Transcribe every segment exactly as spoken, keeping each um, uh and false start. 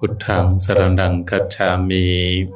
พุทธังสรณังคัจฉามิ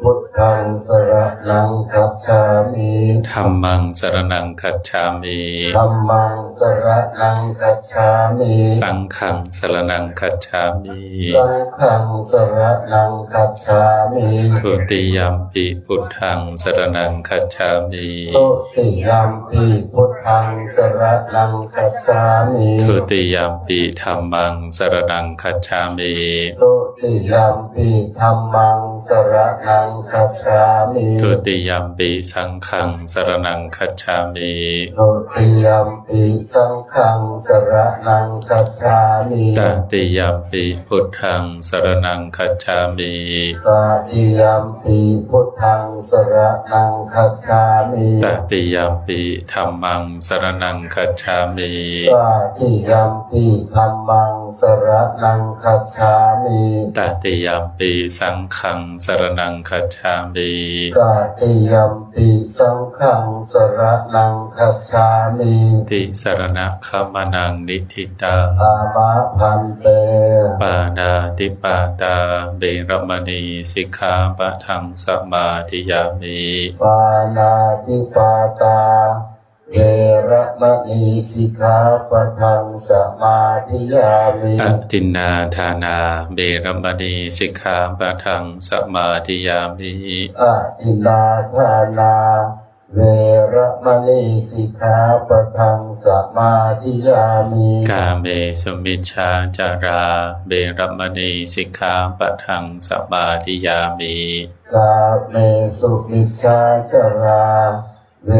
พุทธังสรณังคัจฉามิ ธัมมังสรณังคัจฉามิ ธัมมังสรณังคัจฉามิ สังฆังสรณังคัจฉามิ สังฆังสรณังคัจฉามิ ทุติยัมปิพุทธังสรณังคัจฉามิ ทุติยัมปิพุทธังสรณังคัจฉามิ ทุติยัมปิธัมมังสรณังคัจฉามิ ทุติยัมปิธัมมังสรณังคัจฉามิ ทุติยัมปิสังฆังสรณังคัจฉามิ ทุติยัมปิสังฆังสรณังคัจฉามิ ตติยัมปิพุทธังสรณังคัจฉามิ ตติยัมปิพุทธังสรณังคัจฉามิ ตติยัมปิธัมมังสรณังคัจฉามิ ตติยัมปิธัมมังสรณังคัจฉามิ ตติยัมปิสังฆังสรณังคัจฉามิ ตติยัมปิสังฆังสรณังคัจฉามิ ติสรณะคมนังนิทิตัง อามาพันเต ปานาติปาตาเวรมณีสิกขาปะทังสมาธิยามิ ปานาติปาตาเวรมณีสิกขาปะทังสมาธิยามิ อทินนาทานาเวรมณีสิกขาปะทังสมาธิยามิ อทินนาทานาเวรมณีสิกขาปะทังสมาธิยามิ กาเมสุมิชฌาจาราเวรมณีสิกขาปะทังสมาธิยามิ กาเมสุมิชฌาจาราเว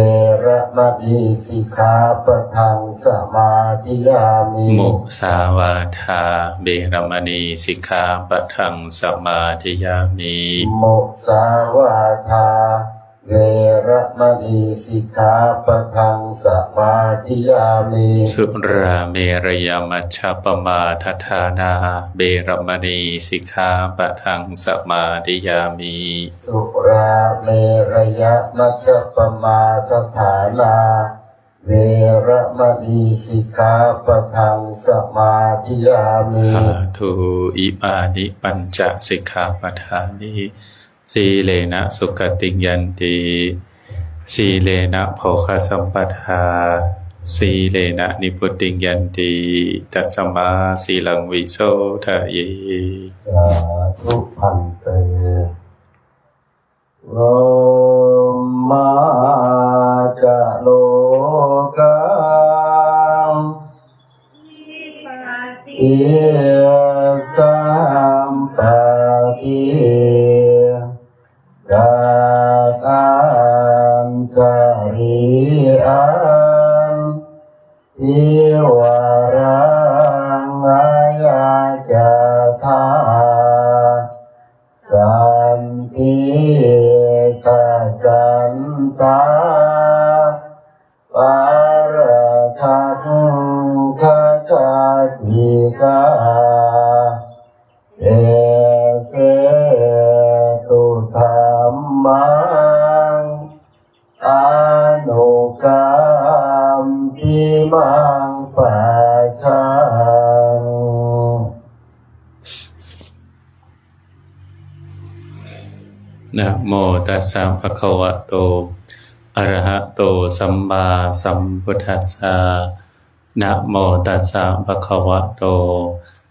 รมณีสิกขาปะทังสมาธิยามิ มุสาวาทาเวรมณีสิกขาปะทังสมาธิยามิ มุสาวาทาเวรมณีสิกขาปะทังสมาธิยามิ สุราเมรยมัชฌปมาทฐานาเวรมณีสิกขาปะทังสมาธิยามิ สุราเมรยมัชฌปมาทฐานาเวรมณีสิกขาปะทังสมาธิยามิ สาธุ อิมานิปัญจสิกขาปะทานิ สีเลนะสุขติงยันติ สีเลนะโภคสัมปทา สีเลนะนิพพุติงยันติ ตัสมาสีลังวิโสทะเย สาธุพันเต โรมาจะโลกัง อิสัมปะทิ กาตัญจริอัน ทิวารังอายาจาธา สันติทัสสันตา ปารัทังคจาติกา เอเสตุธัมมัง อนุกัมปิมังปัจจัง นะโมตัสสะภะคะวะโต อะระหะโต สัมมาสัมพุทธัสสะ นะโมตัสสะภะคะวะโต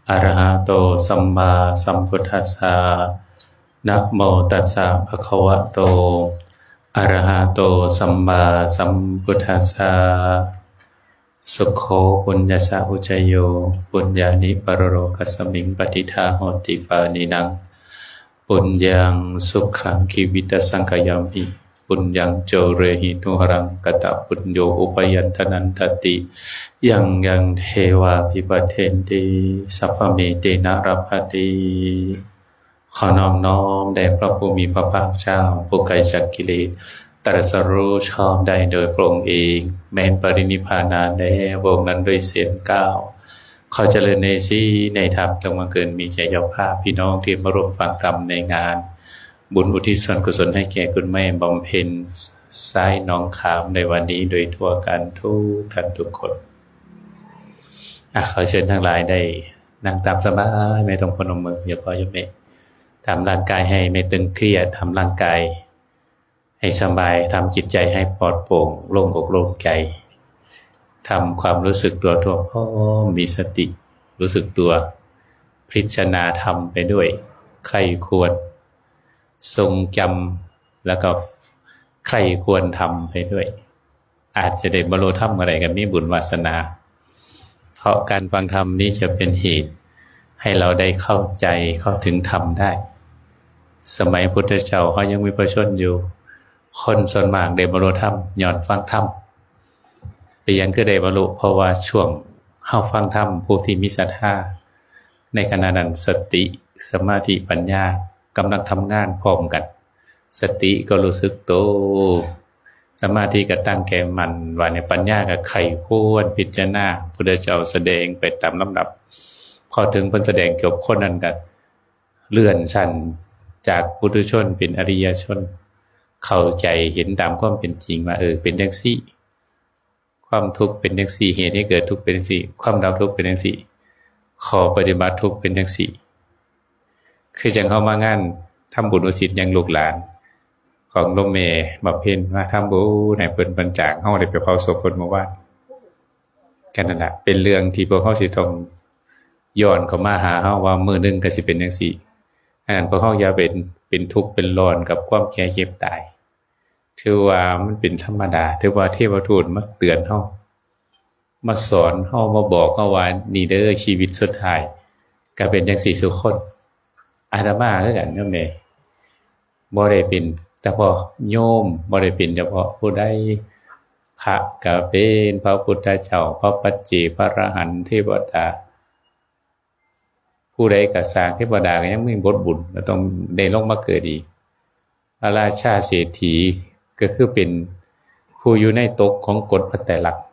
อะระหะโต สัมมาสัมพุทธัสสะ นะโมตัสสะภะคะวะโต อะระหะโต สัมมาสัมพุทธัสสะ สุโข ปุญญาสะอุจโย ปุญญานิปรโลกัสมิง ปะทิฏฐาโหติปานินัง ปุญญังสุขัง จีวิตสังขยามิ ปุญญัง โจเรหิ ทุหรัง กะตะปุญโย อุปยันทนันทติ ยังยัง เทวาภิปาเทนติ สัพพะเมเตนะ รัพพะติ ขอน้อมน้อมแด่พระผู้มีพระภาคเจ้า ผู้ไกลจากกิเลส ตรัสรู้ชอบได้โดยพระองค์เอง แม้นปรินิพพานนานแล้ว พระองค์นั้นด้วยเสียงกล่าว ขอเจริญในศีลในธรรม จงบังเกิดมีแก่เจ้าภาพพี่น้องที่มาร่วมฟังธรรมในงาน บุญอุทิศส่วนกุศลให้แก่คุณแม่บำเพ็ญไซน้องขามในวันนี้โดยทั่วกันทุกท่านทุกคน อ่ะ ขอเชิญทั้งหลายได้นั่งตามสบาย ไม่ต้องพนมมือ ยกพ่อยกแม่ ทำร่างกายให้ไม่ตึงเครียด ทำร่างกายให้สบาย ทำจิตใจให้ปลอดโปร่ง โล่งอกโล่งใจ ทำความรู้สึกตัวทั่วพร้อม มีสติรู้สึกตัว พิจารณาธรรมไปด้วย ใคร่ครวญ ทรงจำ แล้วก็ใคร่ครวญธรรมไปด้วย อาจจะได้บรรลุธรรมอะไรกัน มีบุญวาสนา เพราะการฟังธรรมนี้จะเป็นเหตุให้เราได้เข้าใจเข้าถึงธรรมได้ สมัยพุทธเจ้าเขายังมีพระชนม์อยู่ คนส่วนมากได้บรรลุธรรมย้อนฟังธรรม เป็นหยังคือได้บรรลุ เพราะว่าช่วงเฮาฟังธรรม ผู้ที่มีศรัทธา ในขณะนั้นสติ สมาธิ ปัญญากำลังทำงานพร้อมกัน สติก็รู้สึกโต สมาธิก็ตั้งใจมั่น ว่าในปัญญาก็ใคร่ครวญพิจารณา พุทธเจ้าแสดงไปตามลำดับ พอถึงเพิ่นแสดงจบ คนนั้นก็เลื่อนชั้นจากปุถุชนเป็นอริยชน เข้าใจเห็นตามความเป็นจริงว่า เออ เป็นจังซี่ ความทุกข์เป็นจังซี่ เหตุให้เกิดทุกข์เป็นจังซี่ ความดับทุกข์เป็นจังซี่ ข้อปฏิบัติทุกข์เป็นจังซี่ คือจั่งเฮามางานทำบุญอุทิศหยังลูกหลาน ของโยมแม่บำเพ็ญ มาทำบุญให้เพิ่น เพิ่นจาก เฮาได้ไปเผาศพเพิ่นเมื่อวาน กันนั่นล่ะ เป็นเรื่องที่พวกเฮาสิต้องย้อนเข้ามาหาเฮาว่ามื้อหนึ่งก็สิเป็นจังซี่ อันนั้นพวกเฮาอย่าเป็น เป็นทุกข์เป็นร้อนกับความแก่เจ็บตาย ถือว่ามันเป็นธรรมดา ถือว่าเทวทูตมาเตือนเฮา มาสอนเฮา มาบอกเฮาว่า นี่เด้อ ชีวิตสุดท้ายก็เป็นจังซี่ซุคน อาตมาคือกันโยมเด้ บ่ได้เป็นเฉพาะโยม บ่ได้เป็นเฉพาะผู้ใด พระก็เป็น พระพุทธเจ้า พระปัจเจก พระอรหันต์ เทวดา ผู้ใดก็สร้าง เทวดาก็ยังมีบทบุญ ก็ต้องได้ลงมาเกิดอีก พระราชาเศรษฐีก็คือเป็นผู้อยู่ในตกของกฎพระไตรลักษณ์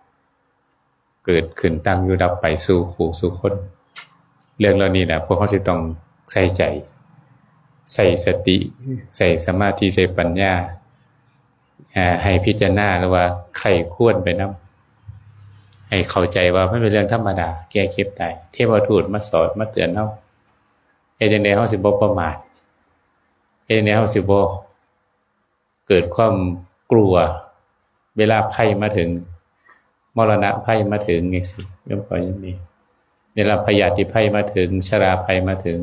เกิดขึ้นตั้งอยู่ดับไปสู่ผู้สู่คน เรื่องเหล่านี้นะ พวกเฮาสิต้องใส่ใจ ใส่สติ ใส่สมาธิ ใส่ปัญญา อ่า ให้พิจารณาหรือว่าใคร่ครวญไปนำ ให้เข้าใจว่ามันเป็นเรื่องธรรมดา แก่เจ็บตาย เทวทูตมาสอนมาเตือนเฮา เฮ็ดจั่งใดเฮาสิบ่ประมาท เฮ็ดจั่งใดเฮาสิบ่เกิดความกลัว เวลาภัยมาถึง มรณะภัยมาถึงจังซี่ โยมพ่อโยมแม่ เวลาพยาธิภัยมาถึง ชราภัยมาถึง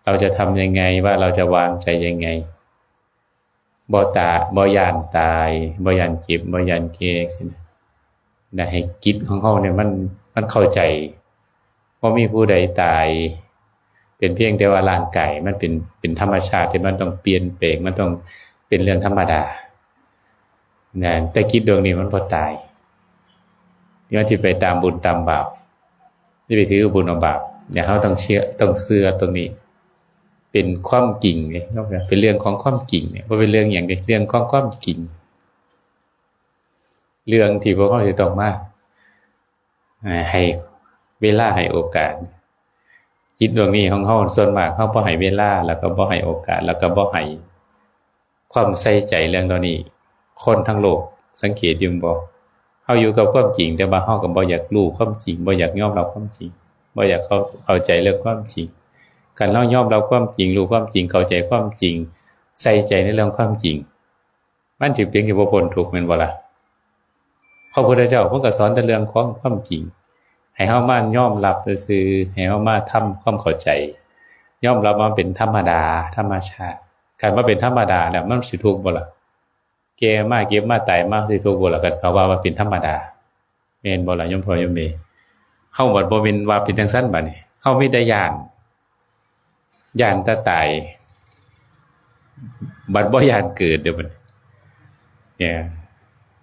เราจะทำยังไง ว่าเราจะวางใจยังไง บ่ตา บ่ย้านตาย บ่ย้านเจ็บ บ่ย้านแก่ จังซี่นะ นะ ให้จิตของเฮาเนี่ยมัน มันเข้าใจ บ่มีผู้ใดตาย เป็นเพียงแต่ว่าร่างกายมันเป็น เป็นธรรมชาติที่มันต้องเปลี่ยนแปลง มันต้องเป็นเรื่องธรรมดา นะ แต่จิตดวงนี้มันบ่ตาย มันสิไปตามบุญตามบาป นี่ไปถือบุญเอาบาป เนี่ย เฮาต้องเชื่อ ต้องเชื่อตรงนี้ เป็นความจริงเนี่ย เป็นเรื่องของความจริงเนี่ย บ่เป็นเรื่องหยังเด้ เรื่องของความจริง เรื่องที่พวกเฮาจะต้องมา อ่า ให้เวลาให้โอกาส จิตดวงนี้ของเฮาส่วนมากเฮาบ่ให้เวลา แล้วก็บ่ให้โอกาส แล้วก็บ่ให้ความใส่ใจเรื่องเหล่านี้ คนทั้งโลกสังเกตอยู่บ่ เฮาอยู่กับความจริง แต่ว่าเฮาก็บ่อยากรู้ความจริง บ่อยากยอมรับความจริง บ่อยากเข้า เข้าใจเรื่องความจริง คันเฮายอมรับความจริง รู้ความจริง เข้าใจความจริง ใส่ใจในเรื่องความจริง มันสิเพียงสิบ่พ้นทุกข์แม่นบ่ล่ะ พระพุทธเจ้าเพิ่นก็สอนแต่เรื่องของความจริง ให้เฮามายอมรับซื่อๆ ให้เฮามาทำความเข้าใจ ยอมรับว่ามันเป็นธรรมดา ธรรมชาติ คันว่าเป็นธรรมดาแล้วมันสิทุกข์บ่ล่ะ แก่มาเจ็บมาตายมาสิทุกข์บ่ล่ะ คันเขาว่ามันเป็นธรรมดา แม่นบ่ล่ะโยมพ่อโยมแม่ เฮาบัดบ่แม่นว่าเป็นจั่งซั้นบัดนี้ เฮามีแต่ย้าน ย้านแต่ตาย บัดบ่ย้านเกิดเด้อบัดนี้ เนี่ย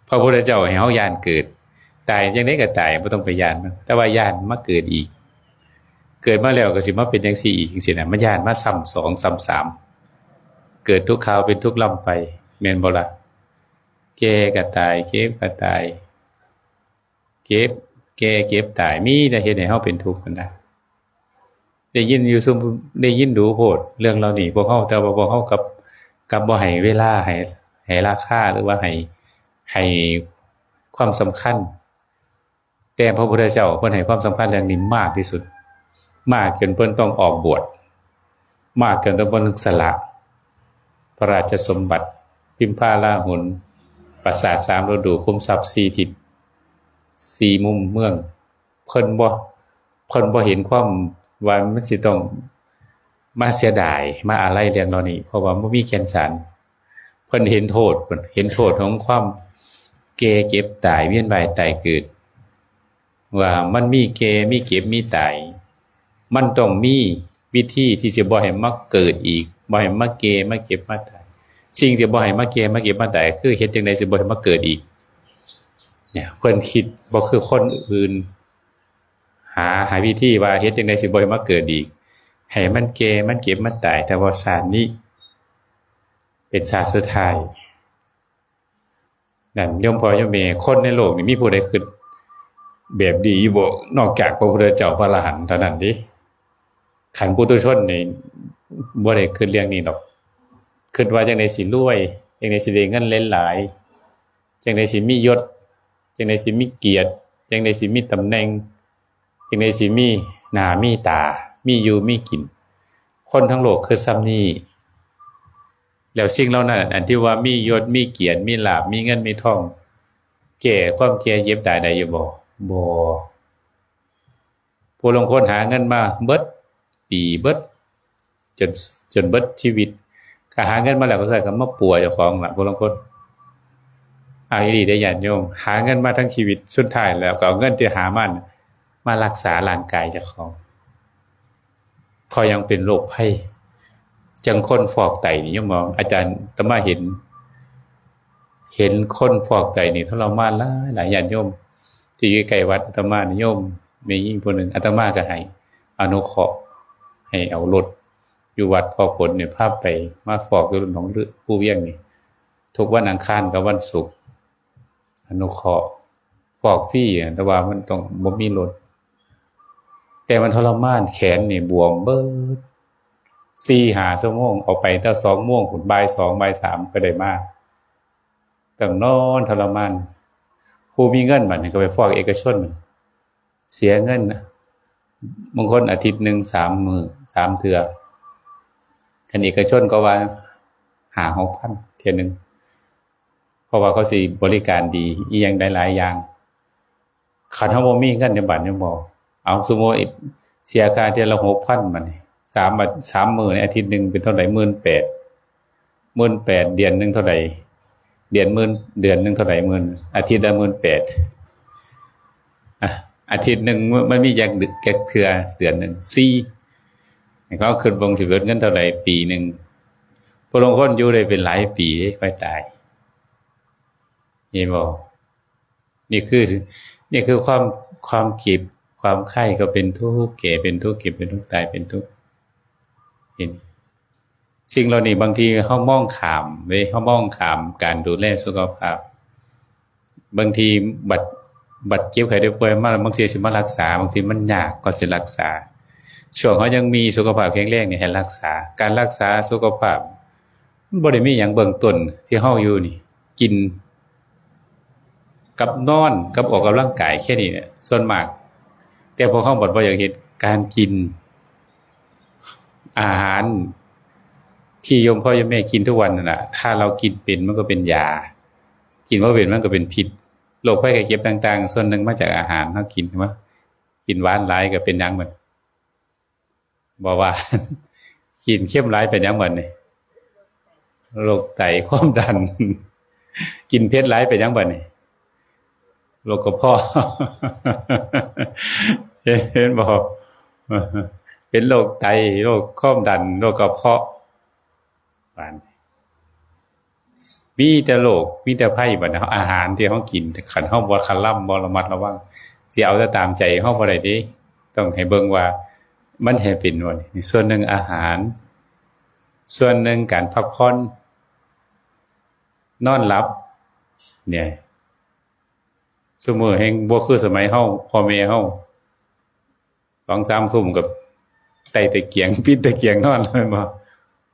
พระพุทธเจ้าให้เฮาย้านเกิด ตายจั่งใดก็ตาย บ่ต้องไปย้านมัน แต่ว่าย้านมาเกิดอีก เกิดมาแล้วก็สิมาเป็นจั่งซี่อีกจั่งซี้นะ มันย้านมาซ้ำสองซ้ำสาม เกิดทุกคราวเป็นทุกข์ร่ำไป แม่นบ่ล่ะ แก่ก็ตาย เจ็บก็ตาย เจ็บ แก่ เจ็บ ตาย มีแต่เฮ็ดให้เฮาเป็นทุกข์นั่นนะ ได้ยินอยู่ซุม ได้ยินดูโพดเรื่องเหล่านี้ พวกเฮา แต่ว่าพวกเฮากลับ กลับบ่ให้เวลา ให้ ให้ราคา หรือว่าให้ ให้ความสำคัญ แต่พระพุทธเจ้าเพิ่นให้ความสำคัญเรื่องนี้มากที่สุด มากจนเพิ่นต้องออกบวช มากจนต้องบ่นึกสละ พระราชสมบัติ พิมพาลาหุน ปราสาทสามฤดู ขุมทรัพย์สี่ทิศ สี่มุมเมือง เพิ่นบ่ เพิ่นบ่เห็นความว่ามันสิต้องมาเสียดาย มาอาลัยเรื่องเหล่านี้ เพราะว่าบ่มีแก่นสาร เพิ่นเห็นโทษ เห็นโทษของความแก่เจ็บตาย เวียนว่ายตายเกิด ว่ามันมีแก่ มีเจ็บ มีตาย มันต้องมีวิธีที่สิบ่ให้มาเกิดอีก บ่ให้มาแก่ มาเจ็บ มาตาย สิ่งที่บ่ให้มาแก่ มาเจ็บ มาตาย คือเฮ็ดจั่งใดสิบ่ให้มาเกิดอีก เนี่ย เพิ่นคิดบ่คือคนอื่น หา หาวิธีว่าเฮ็ดจั่งใดสิบ่ให้มาเกิดอีก ให้มันแก่ มันเจ็บ มันตาย แต่ว่าชาตินี้ เป็นชาติสุดท้าย นั่น โยมพ่อโยมแม่ คนในโลกนี่มีผู้ใดคิดแบบนี้อยู่บ่ นอกจากพระพุทธเจ้าพระอรหันต์เท่านั้นเด้ คันปุถุชนนี่บ่ได้คิดเรื่องนี้ดอก คิดว่าจั่งใดสิรวย จั่งใดสิได้เงินหลายๆ จั่งใดสิมียศ จั่งใดสิมีเกียรติ จั่งใดสิมีตำแหน่ง จั่งใดสิมีหน้ามีตา มีอยู่มีกิน คนทั้งโลกคิดส่ำนี้ แล้วสิ่งเหล่านั้น อันที่ว่ามียศ มีเกียรติ มีลาภ มีเงิน มีทอง แก้ความแก่เจ็บตายได้อยู่บ่ บ่ ผู้ลางคนหาเงินมาเบิดปี เบิด จน จนเบิดชีวิต ก็หาเงินมาแล้วก็ใช้ก็มาปัวเจ้าของล่ะ ผู้ลางคน เอาอีหลีเด้อญาติโยม หาเงินมาทั้งชีวิต สุดท้ายแล้วก็เอาเงินที่หามาน่ะ มารักษาร่างกายเจ้าของ เพราะยังเป็นโรคภัย จั่งคนฟอกไตนี่ โยมหมอ อาจารย์อาตมาเห็น เห็นคนฟอกไตนี่ทรมานหลายหลาย ญาติโยม ที่อยู่ใกล้วัดอาตมานี่ โยมแม่หญิงผู้หนึ่ง อาตมาก็ให้อนุเคราะห์ ให้เอารถอยู่วัดพ่อผลเนี่ยพาไป มาฟอกอยู่หนองเลือดภูเวียงนี่ ทุกวันอังคารกับวันศุกร์ อนุเคราะห์ ฟอกฟรีอะ แต่ว่ามันต้องบ่มีรถ แต่มันทรมาน แขนนี่บวมเบิด สี่ห้าชั่วโมง เอาไปแต่สองโมงพุ้น บ่ายสอง บ่ายสามก็ได้มา ต้องนอนทรมาน ผู้มีเงินบัดนี้ก็ไปฟอกเอกชน เสียเงินนะ บางคนอาทิตย์หนึ่งสามมื้อ สามเทื่อ คันเอกชนก็ว่าห้าหกพันเทื่อหนึ่ง เพราะว่าเขาสิบริการดี อีหยังหลายๆอย่าง คันเฮาบ่มีเงินในบัดนี้บ่ เอา สมมุติเสียค่าเทื่อละหกพันบัดนี้ สาม สามมื้อในอาทิตย์หนึ่งเป็นเท่าใด หมื่นแปด หมื่นแปด เดือนหนึ่งเท่าใด เดือนหมื่น เดือนหนึ่งเท่าใด หมื่น อาทิตย์ละหมื่นแปด อ่ะ อาทิตย์หนึ่งมันมีจักเดือน จักเทื่อ เดือนหนึ่ง สี่ ให้เขาคิดเบิ่งสิเบิดเงินเท่าใดปีหนึ่ง ผู้ลางคนอยู่ได้เป็นหลายปีเด้ ค่อยตาย เห็นบ่ นี่คือ นี่คือความ ความเจ็บ ความไข้ก็เป็นทุกข์ แก่เป็นทุกข์ เจ็บเป็นทุกข์ ตายเป็นทุกข์ เห็น สิ่งเหล่านี้บางทีเฮามองข้ามเด้ เฮามองข้ามการดูแลสุขภาพ บางทีบัด บัดเจ็บไข้ได้ป่วยมา บางทีสิมารักษา บางทีมันยากก็สิรักษา ช่วงเฮายังมีสุขภาพแข็งแรงนี่ให้รักษา การรักษาสุขภาพ มันบ่ได้มีหยังเบื้องต้นที่เฮาอยู่นี่ กิน กับนอน กับออกกำลังกายแค่นี้เนี่ย ส่วนมาก แต่พวกเฮาบัดบ่อยากเฮ็ด การกิน อาหารที่โยมพ่อโยมแม่กินทุกวันนั่นน่ะ ถ้าเรากินเป็นมันก็เป็นยา กินบ่เป็นมันก็เป็นพิษ โรคภัยไข้เจ็บต่างๆ ส่วนหนึ่งมาจากอาหารเฮากิน เห็นบ่ กินหวานหลายก็เป็นหยังบัด เบาหวาน กินเค็มหลายเป็นหยังบัดนี้ โรคไต ความดัน กินเผ็ดหลายเป็นหยังบัดนี้ โรคกระเพาะ เห็นบ่ เป็นโรคไต โรคความดัน โรคกระเพาะ บาดนี้ มีแต่โรค มีแต่ภัยบัดนี้ อาหารที่เฮากิน คันเฮาบ่คะลำ บ่ระมัดระวัง สิเอาแต่ตามใจเฮาบ่ได้เด้ ต้องให้เบิ่งว่ามันให้เป็นว่านี่ ส่วนหนึ่งอาหาร ส่วนหนึ่งการพักผ่อน นอนหลับ เนี่ย ซุมื้อแฮ่งบ่คือสมัยเฮา พ่อแม่เฮา สองสามทุ่มก็ไต่ตะเกียง ปิดตะเกียงนอนเลยบ่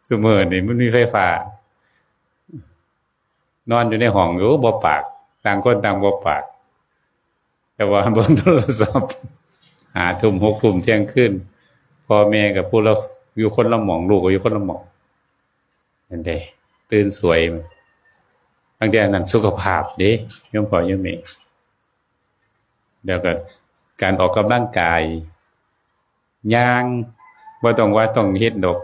ซุมื้อนี่มันมีไฟฟ้า นอนอยู่ในห้องอยู่ บ่ปาก ต่างคนต่างบ่ปาก แต่ว่าเบิ่งโทรศัพท์ ห้าทุ่ม หกทุ่ม เที่ยงคืน พ่อแม่ก็ผู้ละ อยู่คนละหม่อง ลูกก็อยู่คนละหม่อง นั่นเด้ ตื่นสวย บางทีอันนั้นสุขภาพเด้ โยมพ่อโยมแม่ แล้วก็การออกกำลังกาย ย่าง บ่ต้องว่าต้องเฮ็ดดอก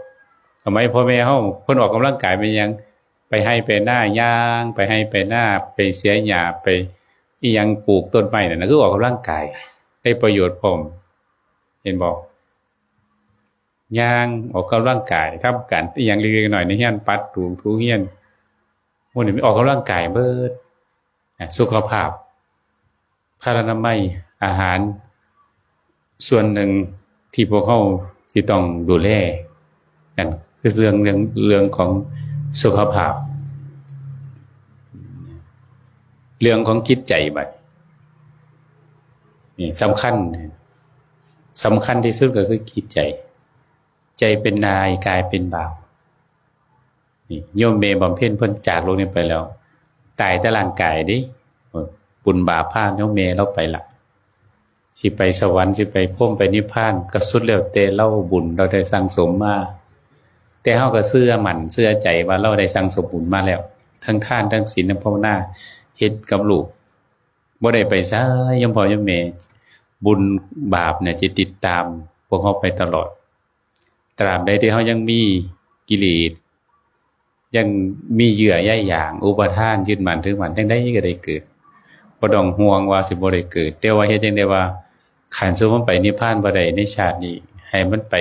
สมัยพ่อแม่เฮา เพิ่นออกกำลังกายเป็นหยัง ไปไฮ่ไปนา ย่าง ไปไฮ่ไปนา ไปเสียหญ้า ไปอิหยัง ปลูกต้นไม้นั่นน่ะ คือออกกำลังกาย ได้ประโยชน์พร้อม เห็นบ่ ย่าง ออกกำลังกาย ทำการอิหยังเล็กๆน้อยๆในเฮือน ปัดถูถูเฮือน หมู่นี้มันออกกำลังกายเบิด อ่ะ สุขภาพ พลานามัย อาหาร ส่วนหนึ่งที่พวกเฮาสิต้องดูแลกัน คือเรื่อง เรื่อง เรื่องของสุขภาพ เรื่องของจิตใจบัดนี้สำคัญ สำคัญที่สุดก็คือจิตใจ ใจเป็นนาย กายเป็นบ่าว นี่ โยมแม่บำเพ็ญเพิ่นจากโลกนี้ไปแล้ว ตายแต่ร่างกายเด้ บุญบาปพาโยมแม่ลาวไปละ สิไปสวรรค์ สิไปพรหม ไปนิพพาน ก็สุดแล้วแต่ลาวบุญลาวได้สั่งสมมา แต่เฮาก็เชื่อมั่น เชื่อใจว่าลาวได้สั่งสมบุญมาแล้ว ทั้งทาน ทั้งศีล ทั้งภาวนา เฮ็ดกับลูก บ่ได้ไปไส โยมพ่อโยมแม่ บุญบาปเนี่ยจะติดตามพวกเฮาไปตลอด ตราบใดที่เฮายังมีกิเลส ยังมีเยื่อใยอยาก อุปาทาน ยึดมั่นถือมั่น จั่งใดก็ได้เกิด บ่ต้องห่วงว่าสิบ่ได้เกิด แต่ว่าเฮ็ดจั่งใดว่า คันสมมุติมันไปนิพพานบ่ได้ในชาตินี้ ให้มันไป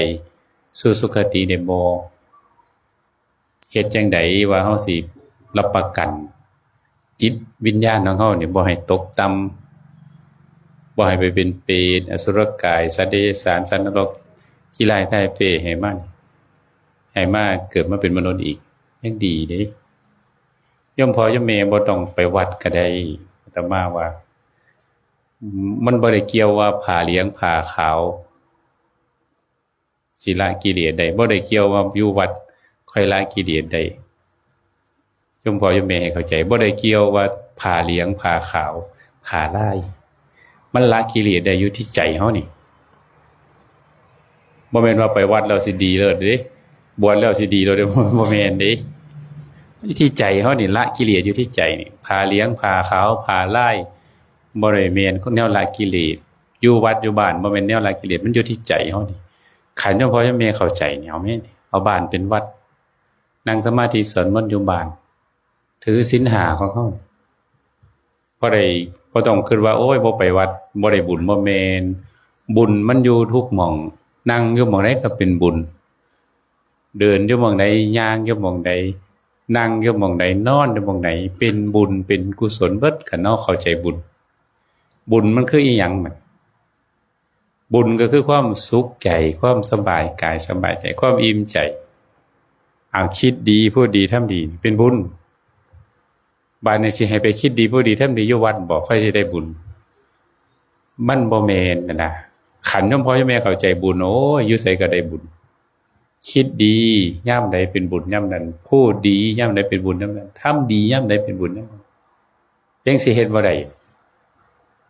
สู่สุคติได้บ่ เฮ็ดจั่งใดว่าเฮาสิรับประกันจิตวิญญาณของเฮานี่ บ่ให้ตกต่ำ บ่ให้ไปเป็นเปรต อสุรกาย สัตว์เดรัจฉาน สัตว์นรก ขี้ร้ายพ่ายแพ้ ให้มัน ให้มาเกิดมาเป็นมนุษย์อีก ยังดีเด้ โยมพ่อโยมแม่บ่ต้องไปวัดก็ได้ อาตมาว่า มันบ่ได้เกี่ยวว่าผ้าเหลืองผ้าขาว สิละกิเลสได้ บ่ได้เกี่ยวว่าอยู่วัดค่อยละกิเลสได้ โยมพ่อโยมแม่ให้เข้าใจ บ่ได้เกี่ยวว่าผ้าเหลืองผ้าขาว ผ้าลาย มันละกิเลสได้อยู่ที่ใจเฮานี่ บ่แม่นว่าไปวัดแล้วสิดีเลิศเด้ บวชแล้วสิดีเลิศเด้ บ่แม่นเด้ อยู่ที่ใจเฮานี่ ละกิเลสอยู่ที่ใจนี่ ผ้าเหลืองผ้าขาว ผ้าลาย บ่ได้แม่นแนวละกิเลส อยู่วัดอยู่บ้านบ่แม่นแนวละกิเลส มันอยู่ที่ใจเฮานี่ คันโยมพ่อโยมแม่เข้าใจนี่ เอาแม่น เอาบ้านเป็นวัด นั่งสมาธิสวดมนต์อยู่บ้าน ถือศีลห้าของเฮา บ่ได้ บ่ต้องคิดว่า โอ้ย บ่ไปวัด บ่ได้บุญ บ่แม่น บุญมันอยู่ทุกหม่อง นั่งอยู่หม่องใดก็เป็นบุญ เดินอยู่หม่องใด ย่างอยู่หม่องใด นั่งอยู่หม่องใด นอนอยู่หม่องใด เป็นบุญ เป็นกุศลเบิด คันเฮาเข้าใจบุญ บุญมันคืออีหยังมัน บุญก็คือความสุขใจ ความสบายกาย สบายใจ ความอิ่มใจ เอา คิดดี พูดดี ทำดี เป็นบุญ บาดนี้สิให้ไปคิดดี พูดดี ทำดี อยู่วัดบ่ ค่อยสิได้บุญ มันบ่แม่นน่ะนะ คันโยมพ่อโยมแม่เข้าใจบุญ โอ้ย อยู่ไสก็ได้บุญ คิดดียามใดเป็นบุญยามนั้น พูดดียามใดเป็นบุญยามนั้น ทำดียามใดเป็นบุญยามนั้น จั่งสิเฮ็ดบ่ได้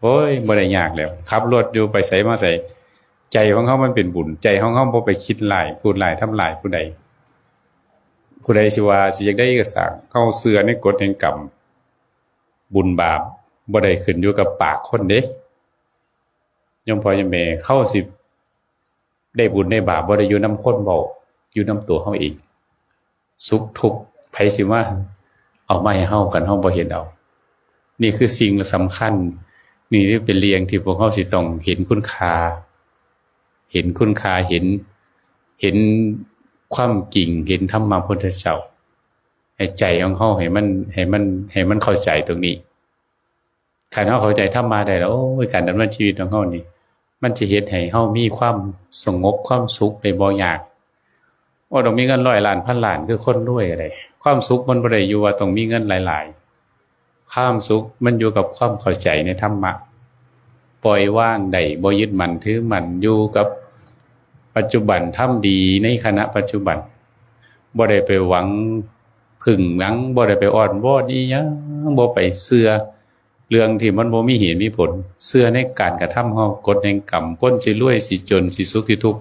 โอ้ย บ่ได้ยากแล้ว ขับรถอยู่ไปไสมาไส ใจของเฮามันเป็นบุญ ใจของเฮาบ่ไปคิดร้าย พูดร้าย ทำร้ายผู้ใด ผู้ใดสิว่าสิจั่งใดก็ซ่าง เฮาเชื่อในกฎแห่งกรรม บุญบาปบ่ได้ขึ้นอยู่กับปากคนเด้ โยมพ่อโยมแม่ เฮาสิได้บุญได้บาปบ่ได้อยู่นำคนเว้า อยู่นำตัวเฮาเอง สุขทุกข์ไผสิมาเอามาให้เฮา คันเฮาบ่เฮ็ดเอา นี่คือสิ่งสำคัญ นี่เป็นเรื่องที่พวกเฮาสิต้องเห็นคุณค่า เห็นคุณค่า เห็น เห็นความจริง เห็นธรรมะพุทธเจ้า ให้ใจของเฮาให้มัน ให้มัน ให้มันเข้าใจตรงนี้ คันเฮาเข้าใจธรรมะได้แล้ว โอ้ย การดำเนินชีวิตของเฮานี่ มันจะเฮ็ดให้เฮามีความสงบความสุขได้บ่ยาก บ่ต้องมีเงินร้อยล้านพันล้านคือคนรวยก็ได้ ความสุขมันบ่ได้อยู่ว่าต้องมีเงินหลายๆ ความสุขมันอยู่กับความเข้าใจในธรรมะ ปล่อยวางได้ บ่ยึดมั่นถือมั่น อยู่กับปัจจุบัน ทำดีในขณะปัจจุบัน บ่ได้ไปหวังพึ่งหยัง บ่ได้ไปอ้อนวอนอิหยัง บ่ไปเชื่อเรื่องที่มันบ่มีเหตุมีผล เชื่อในการกระทำเฮา กฎแห่งกรรม คนสิรวยสิจน สิสุขสิทุกข์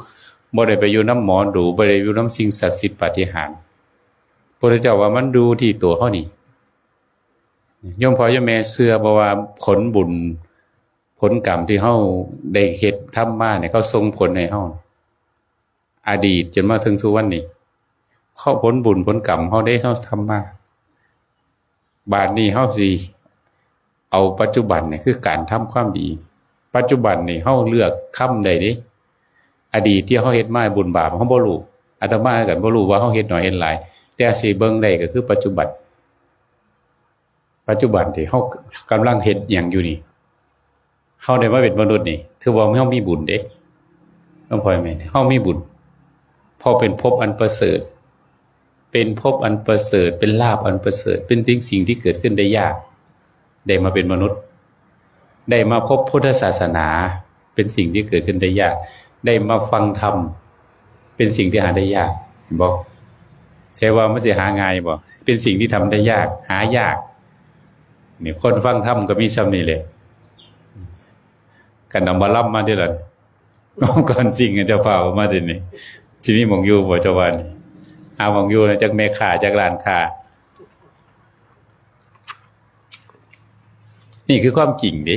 บ่ได้ไปอยู่นำหมอดู บ่ได้อยู่นำสิ่งศักดิ์สิทธิ์ปาฏิหาริย์ พระพุทธเจ้าว่ามันอยู่ที่ตัวเฮานี่ โยมพ่อโยมแม่เชื่อบ่ว่าผลบุญ ผลกรรมที่เฮาได้เฮ็ดทำมาเนี่ย เขาส่งผลให้เฮา อดีตจนมาถึงทุกวันนี้ เขาผลบุญผลกรรมเฮาได้เฮาทำมา บาดนี้เฮาสิเอาปัจจุบันเนี่ย คือการทำความดี ปัจจุบันนี่เฮาเลือกทำได้เด้ อดีตที่เฮาเฮ็ดมาบุญบาปเฮาบ่รู้ อาตมาคือกันบ่รู้ว่าเฮาเฮ็ดน้อยเฮ็ดหลาย แต่สิเบิ่งได้ก็คือปัจจุบัน ปัจจุบันที่เฮากำลังเฮ็ดหยังอยู่นี่ เฮาได้มาเป็นมนุษย์นี่ ถือว่าเฮามีบุญเด้ น้องพลอยแม่ เฮามีบุญ เพราะเป็นภพอันประเสริฐ เป็นภพอันประเสริฐ เป็นลาภอันประเสริฐ เป็นสิ่ง สิ่งที่เกิดขึ้นได้ยาก ได้มาเป็นมนุษย์ ได้มาพบพุทธศาสนา เป็นสิ่งที่เกิดขึ้นได้ยาก ได้มาฟังธรรม เป็นสิ่งที่หาได้ยาก เห็นบ่ ใช่ว่ามันสิหาง่ายบ่ เป็นสิ่งที่ทำได้ยาก หายาก นี่คนฟังธรรมก็มีส่ำนี่แหละ กันเอาหมอลำมาเด้อล่ะ ก่อนสิ่งเจ้าภาพเอามาทีนี้ สิมีหม่องอยู่บ่เจ้าว่านี่ หาหม่องอยู่นะ จักแม่ค้า จักร้านค้า นี่คือความจริงเด้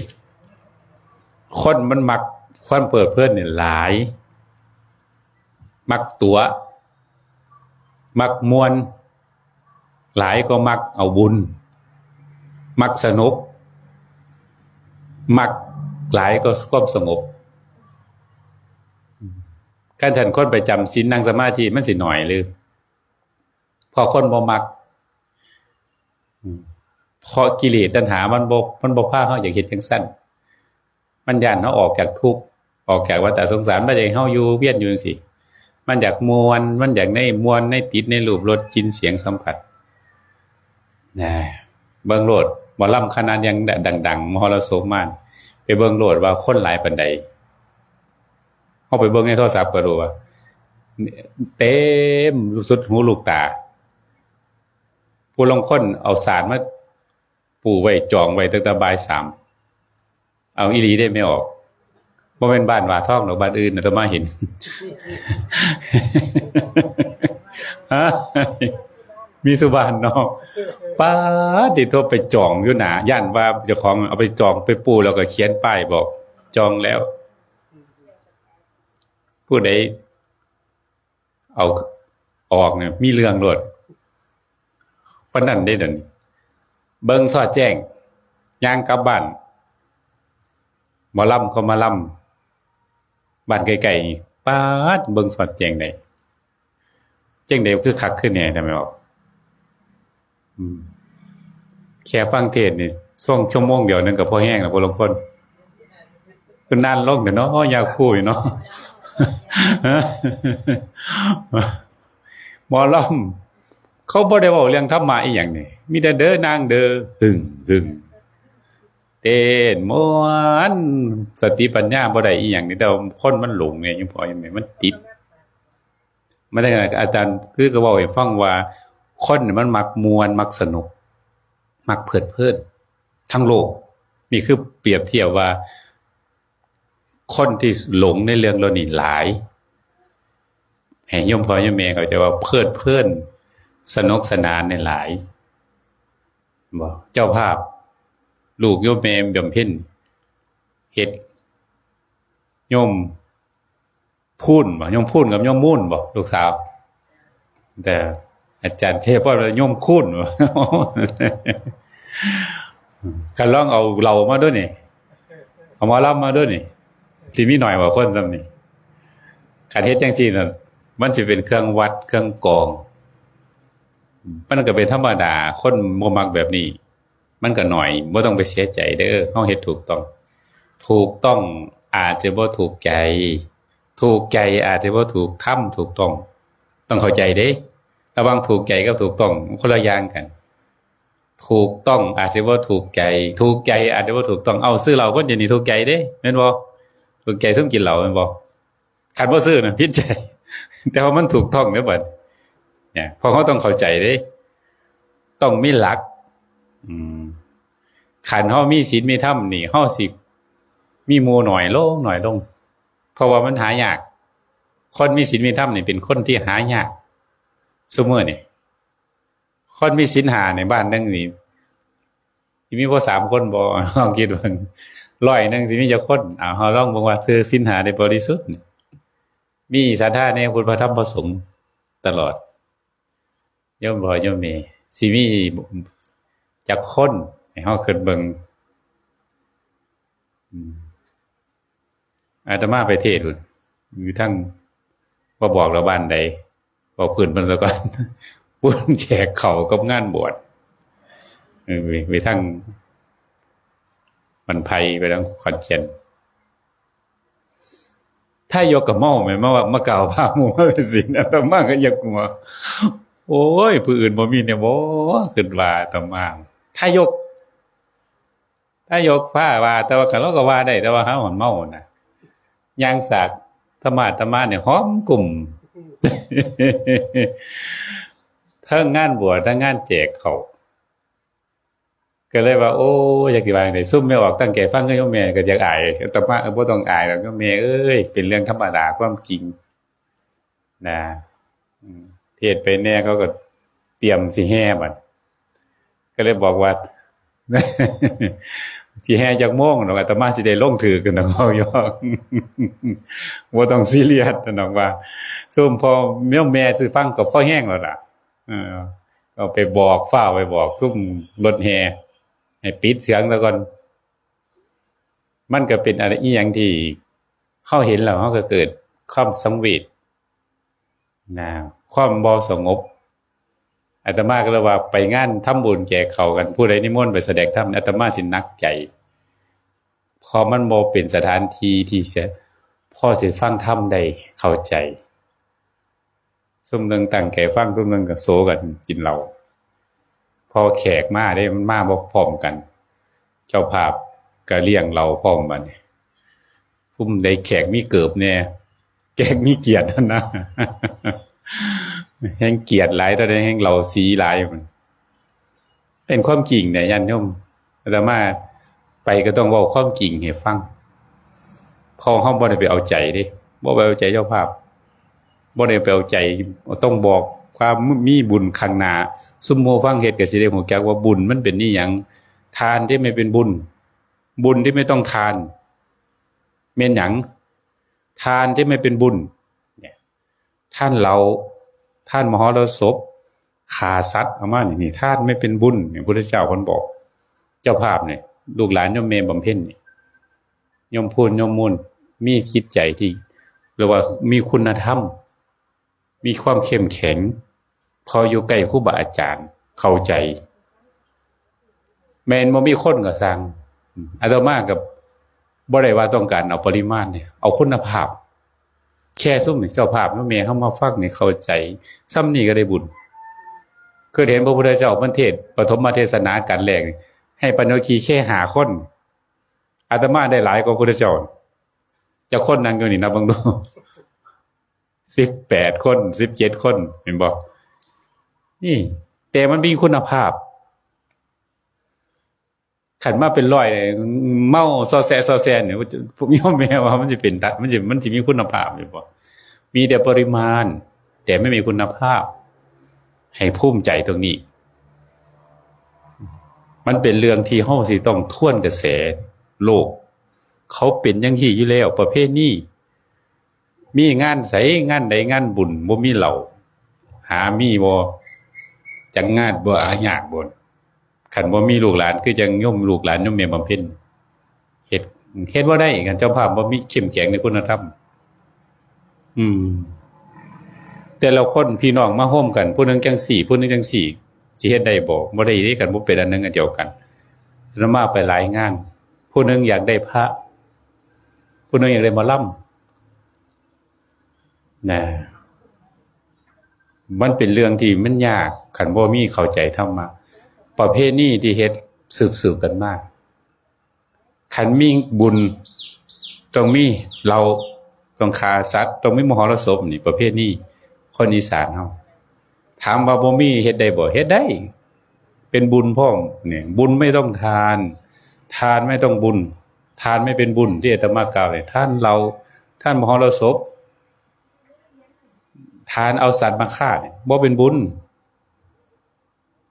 คนมันมักความเพลิดเพลินนี่หลาย มักตั๋ว มักม่วน หลายก็มักเอาบุญ มักสนุก มักหลายก็ความสงบ คันท่านคนไปจำศีลนั่งสมาธิมันสิน้อยหรือ เพราะคนบ่มัก อืม เพราะกิเลสตัณหามันบ่ มันบ่พาเฮาอยากเฮ็ดจั่งซั้น มันย้านเฮาออกจากทุกข์ ออกจากวัฏสงสาร มันอยากให้เฮาอยู่เวียนอยู่จั่งซี้ มันอยากม่วน มันอยากในม่วนในติดในรูปรสกลิ่นเสียงสัมผัส นะ เบิ่งโลด หมอลำคณะยังดังๆ มหรสพมา ไปเบิ่งโลดว่าคนหลายปานใด เฮาไปเบิ่งในโทรศัพท์ก็รู้ว่า เต็มสุดหูลูกตา ผู้ลางคนเอาสารมาปูไว้จองไว้ตั้งแต่บ่ายสาม เอาอีหลีได้ไม่ออก บ่แม่นบ้านหวาทองดอก บ้านอื่นน่ะแต่มาเห็น ฮะ มีสุบ้านเนาะ ป๊าด ติโทรไปจองอยู่หนา ย้านว่าเจ้าของเอาไปจองไปปูแล้วก็เขียนป้ายบอก จองแล้ว ผู้ใดเอาออกเนี่ย มีเรื่องโลด ปานนั้นเด้นั่น เบิ่งสอดแจ้ง ย่างกลับบ้าน หมอลำก็มาลำ บ้านใกล้ๆนี่ ป๊าด เบิ่งสอดแจ้งได้ จั่งใดคือคักคือแน่ ทำไมออก อืม แค่ฟังเทศน์นี่ ช่วงชั่วโมงเดียวนึงก็พอแฮงแล้ว พอลางคน คือนานลงแต่เนาะ ยาคู่อยู่เนาะ หมอลำ เขาบ่ได้เว้าเรื่องธรรมะอีหยังนี่ มีแต่เด้อนางเด้อ หึ่ง หึ่ง เต้นม่วน สติปัญญาบ่ได้อีหยังนี่ แต่ว่าคนมันหลงไง ยังพอยังไง มันติด มันได้ขนาดอาจารย์คือก็เว้าให้ฟังว่า คนนี่มันมักม่วน มักสนุก มักเพลิดเพลิน ทั้งโลก นี่คือเปรียบเทียบว่า คนที่หลงในเรื่องเหล่านี้หลาย ให้โยมพ่อโยมแม่เข้าใจว่าเพลิดเพลิน สนุกสนานนี่หลาย บ่ เจ้าภาพ ลูกโยมแม่บำเพ็ญ เฮ็ด โยมพูนบ่ โยมพูนกับโยมมูนบ่ ลูกสาว แต่อาจารย์เทพว่าโยมคูนบ่ คันลองเอาเหล้ามาด้วยนี่ เอาหมอลำมาด้วยนี่ สิมีหน่อยกว่าคนซ้ำนี่ คันเฮ็ดจังซี่นั่น มันสิเป็นเครื่องวัดเครื่องกรอง มันก็เป็นธรรมดา คนบ่มักแบบนี้ มันก็หน่อย บ่ต้องไปเสียใจเด้อ เฮาเฮ็ดถูกต้อง ถูกต้องอาจจะบ่ถูกใจ ถูกใจอาจจะบ่ถูกทำถูกต้อง ต้องเข้าใจเด้ ระหว่างถูกใจกับถูกต้อง มันคนละอย่างกัน ถูกต้องอาจจะบ่ถูกใจ ถูกใจอาจจะบ่ถูกต้อง เอา ซื้อเหล้าคนเดียวนี่ถูกใจเด้ แม่นบ่ ถูกใจซุมกินเหล้าแม่นบ่ คันบ่ซื้อน่ะผิดใจ แต่ว่ามันถูกต้องเด้บัด เนี่ย เพราะเฮาต้องเข้าใจเด้ ต้องมีหลัก อืม คันเฮามีศีลมีธรรมนี่ เฮาสิมีหมู่น้อยลง น้อยลง เพราะว่ามันหายาก คนมีศีลมีธรรมนี่เป็นคนที่หายากซุมื้อนี่ คนมีศีลห้าในบ้านหนึ่งนี่ สิมีพอสามคนบ่ ลองคิดเบิ่ง ร้อยหนึ่งสิมีจักคน เอา เฮาลองเบิ่งว่าถือศีลห้าได้บริสุทธิ์นี่ มีศรัทธาในพุทธพระธรรมพระสงฆ์ตลอด โยมพ่อโยมแม่ สิมีจักคน ให้เฮาคิดเบิ่ง อืม อาตมาไปเทศน์พุ้น อยู่ทาง บ่บอกแล้วบ้านใด บอกพื้นเพิ่นซะก่อน ปูนแจกข้าวกับงานบวช เออ ไป ไปทางบ้านไผ่ ไปทางขอนแก่น ถ้ายกกับเมาแม่นมาว่า มากล่าวพาหมู่มาเป็นศีล อาตมาก็อยากหัว โอ้ย ผู้อื่นบ่มีเนี่ยบ่ คิดว่าอาตมา ถ้ายก ถ้ายกพาว่า แต่ว่าคันเราก็ว่าได้ แต่ว่าเฮามันเมานะ ย่างสาก ธรรมะ ธรรมะเนี่ยหอมกลุ่ม ทั้งงานบวช ทั้งงานแจกข้าว ก็เลยว่า โอ้ อยากสิว่าจั่งใด ซุมแม่ออกตั้งใจฟัง ก็โยมแม่ก็อยากอาย อาตมาก็บ่ต้องอายดอก โยมแม่เอ้ย เป็นเรื่องธรรมดา ความจริง นะ อืม เทศน์ไปแหน่ เขาก็เตรียมสิแห่บัด ก็เลยบอกว่า สิแห่จักโมงดอก อาตมาสิได้ลงถือกันดอก เว้าหยอก บ่ต้องซีเรียสดอกว่า ซุมพ่อโยมแม่สิฟังก็พอแฮงแล้วล่ะ เออ เอาไปบอก ฟ้าวไปบอกซุมรถแห่ ให้ปิดเสียงซะก่อน มันก็เป็นอะไรอีหยังที่เฮาเห็นแล้วเฮาก็เกิดความสังเวช นะ ความบ่สงบ อาตมาก็เลยว่าไปงานทำบุญแจกข้าวกัน ผู้ใดนิมนต์ไปแสดงธรรม อาตมาสิหนักใจ เพราะมันบ่เป็นสถานที่ที่จะ พอสิฟังธรรมได้เข้าใจ ซุมหนึ่งตั้งใจฟัง ซุมหนึ่งก็โซกันกินเหล้า พอแขกมาเด้ มันมาบ่พร้อมกัน เจ้าภาพก็เลี้ยงเหล้าพร้อมบัดนี้ ซุมใดแขกมีเกิบแหน่ แขกมีเกียรติหั่นนะ แฮงเกียรติหลาย เท่าใดแฮงเหล้าสีหลาย มันเป็นความจริงเนี่ย ญาติโยม อาตมาไปก็ต้องเว้าความจริงให้ฟัง เพราะเฮาบ่ได้ไปเอาใจเด้ บ่ไปเอาใจเจ้าภาพ บ่ได้ไปเอาใจ ต้องบอกความมีบุญข้างหน้า ซุมหมู่ฟังเทศน์ก็สิได้รู้จักว่าบุญมันเป็นอิหยัง ทานที่ไม่เป็นบุญ บุญที่ไม่ต้องทาน แม่นหยัง ทานที่ไม่เป็นบุญ เนี่ย ทานเหล้า ทานมหรสพ ฆ่าสัตว์ เอามานี่ นี่ ทานไม่เป็นบุญ เนี่ย พุทธเจ้าเพิ่นบอก เจ้าภาพเนี่ย ลูกหลานโยมแม่บำเพ็ญเนี่ย โยมพูนโยมมูล มีจิตใจที่ เรียกว่ามีคุณธรรม มีความเข้มแข็ง พออยู่ใกล้ครูบาอาจารย์ เข้าใจ แม่นบ่มีคนก็ซ่าง อาตมาก็บ่ได้ว่าต้องการเอาปริมาณเนี่ย เอาคุณภาพ แค่ซุมนี่ เจ้าภาพโยมแม่เฮามาฟังนี่เข้าใจ ซ่ำนี่ก็ได้บุญ เคยเห็นพระพุทธเจ้าเพิ่นเทศน์ปฐมเทศนากันแรกนี่ ให้ปัญจวัคคีย์แค่ห้าคน อาตมาได้หลายกว่าพุทธเจ้า จักคนนั่งอยู่นี่ นับเบิ่งดู สิบแปดคน สิบเจ็ดคน เห็นบ่ นี่ แต่มันมีคุณภาพ คันมาเป็นร้อยเนี่ย เมาซอแซะซอแซะเนี่ย ผมยอมแม้ว่ามันจะเป็น มันจะ มันจะมีคุณภาพอยู่บ่ มีแต่ปริมาณ แต่ไม่มีคุณภาพ ให้ภูมิใจตรงนี้ มันเป็นเรื่องที่เฮาสิต้องทวนกระแสโลก เขาเป็นจั่งซี้อยู่แล้ว ประเพณี มีงานใส งานใด งานบุญ บ่มีเหล้า หามีบ่ จักงานบ่ หายากบ่ คันบ่มีลูกหลาน คือจั่งโยมลูกหลานโยมแม่บำเพ็ญ เฮ็ด เฮ็ดบ่ได้ คันเจ้าภาพบ่มีเข้มแข็งในคุณธรรม อืม แต่ละคนพี่น้องมาร่วมกัน ผู้หนึ่งจั่งซี้ ผู้หนึ่งจั่งซี้ สิเฮ็ดได้บ่ บ่ได้เด้ คันบ่เป็นอันหนึ่งอันเดียวกัน อาตมาไปหลายงาน ผู้หนึ่งอยากได้พระ ผู้หนึ่งอยากได้หมอลำ นะ มันเป็นเรื่องที่มันยาก คันบ่มีเข้าใจธรรมะ ประเพณีที่เฮ็ดสืบๆกันมา คันมีบุญ ต้องมีเหล้า ต้องฆ่าสัตว์ ต้องมีมหรสพ นี่ประเพณีคนอีสานเฮา ถามว่าบ่มีเฮ็ดได้บ่ เฮ็ดได้ เป็นบุญพร้อม เนี่ย บุญไม่ต้องทาน ทานไม่ต้องบุญ ทานไม่เป็นบุญ ที่อาตมากล่าวเนี่ย ทานเหล้า ทานมหรสพ ทานเอาสัตว์มาฆ่าเนี่ยบ่เป็นบุญ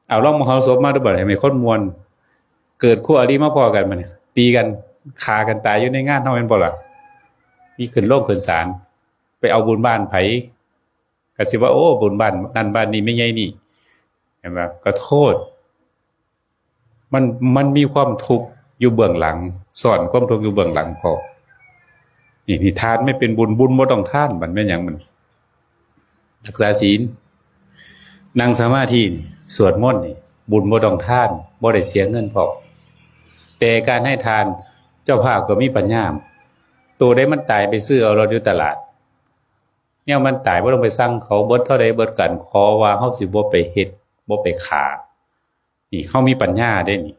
เอาลองมหรสพมาดูบัดนี้ ให้คนม่วน เกิดคู่อริมาพ้อกันมาเนี่ย ตีกัน ฆ่ากันตายอยู่ในงานเฮาแม่นบ่ล่ะ มีขึ้นโรงขึ้นศาล ไปเอาบุญบ้านไผ ก็สิว่า โอ้ บุญบ้านนั่นบ้านนี้แม่ใหญ่นี่ เห็นบ่ ก็โทษ มัน มันมีความทุกข์อยู่เบื้องหลัง ซ่อนความทุกข์อยู่เบื้องหลังพร้อม นี่ นี่ทานไม่เป็นบุญ บุญบ่ต้องทาน มันแม่นหยังมัน รักษาศีล นั่งสมาธินี่ สวดมนต์นี่ บุญบ่ต้องทาน บ่ได้เสียเงินพร้อม แต่การให้ทาน เจ้าภาพก็มีปัญญา ตัวใดมันตายไปซื้อเอารถอยู่ตลาด แนวมันตายบ่ต้องไปสั่งเขา เบิดเท่าใดเบิดกัน ขอว่าเฮาสิบ่ไปเฮ็ด บ่ไปฆ่า นี่เฮามีปัญญาเด้นี่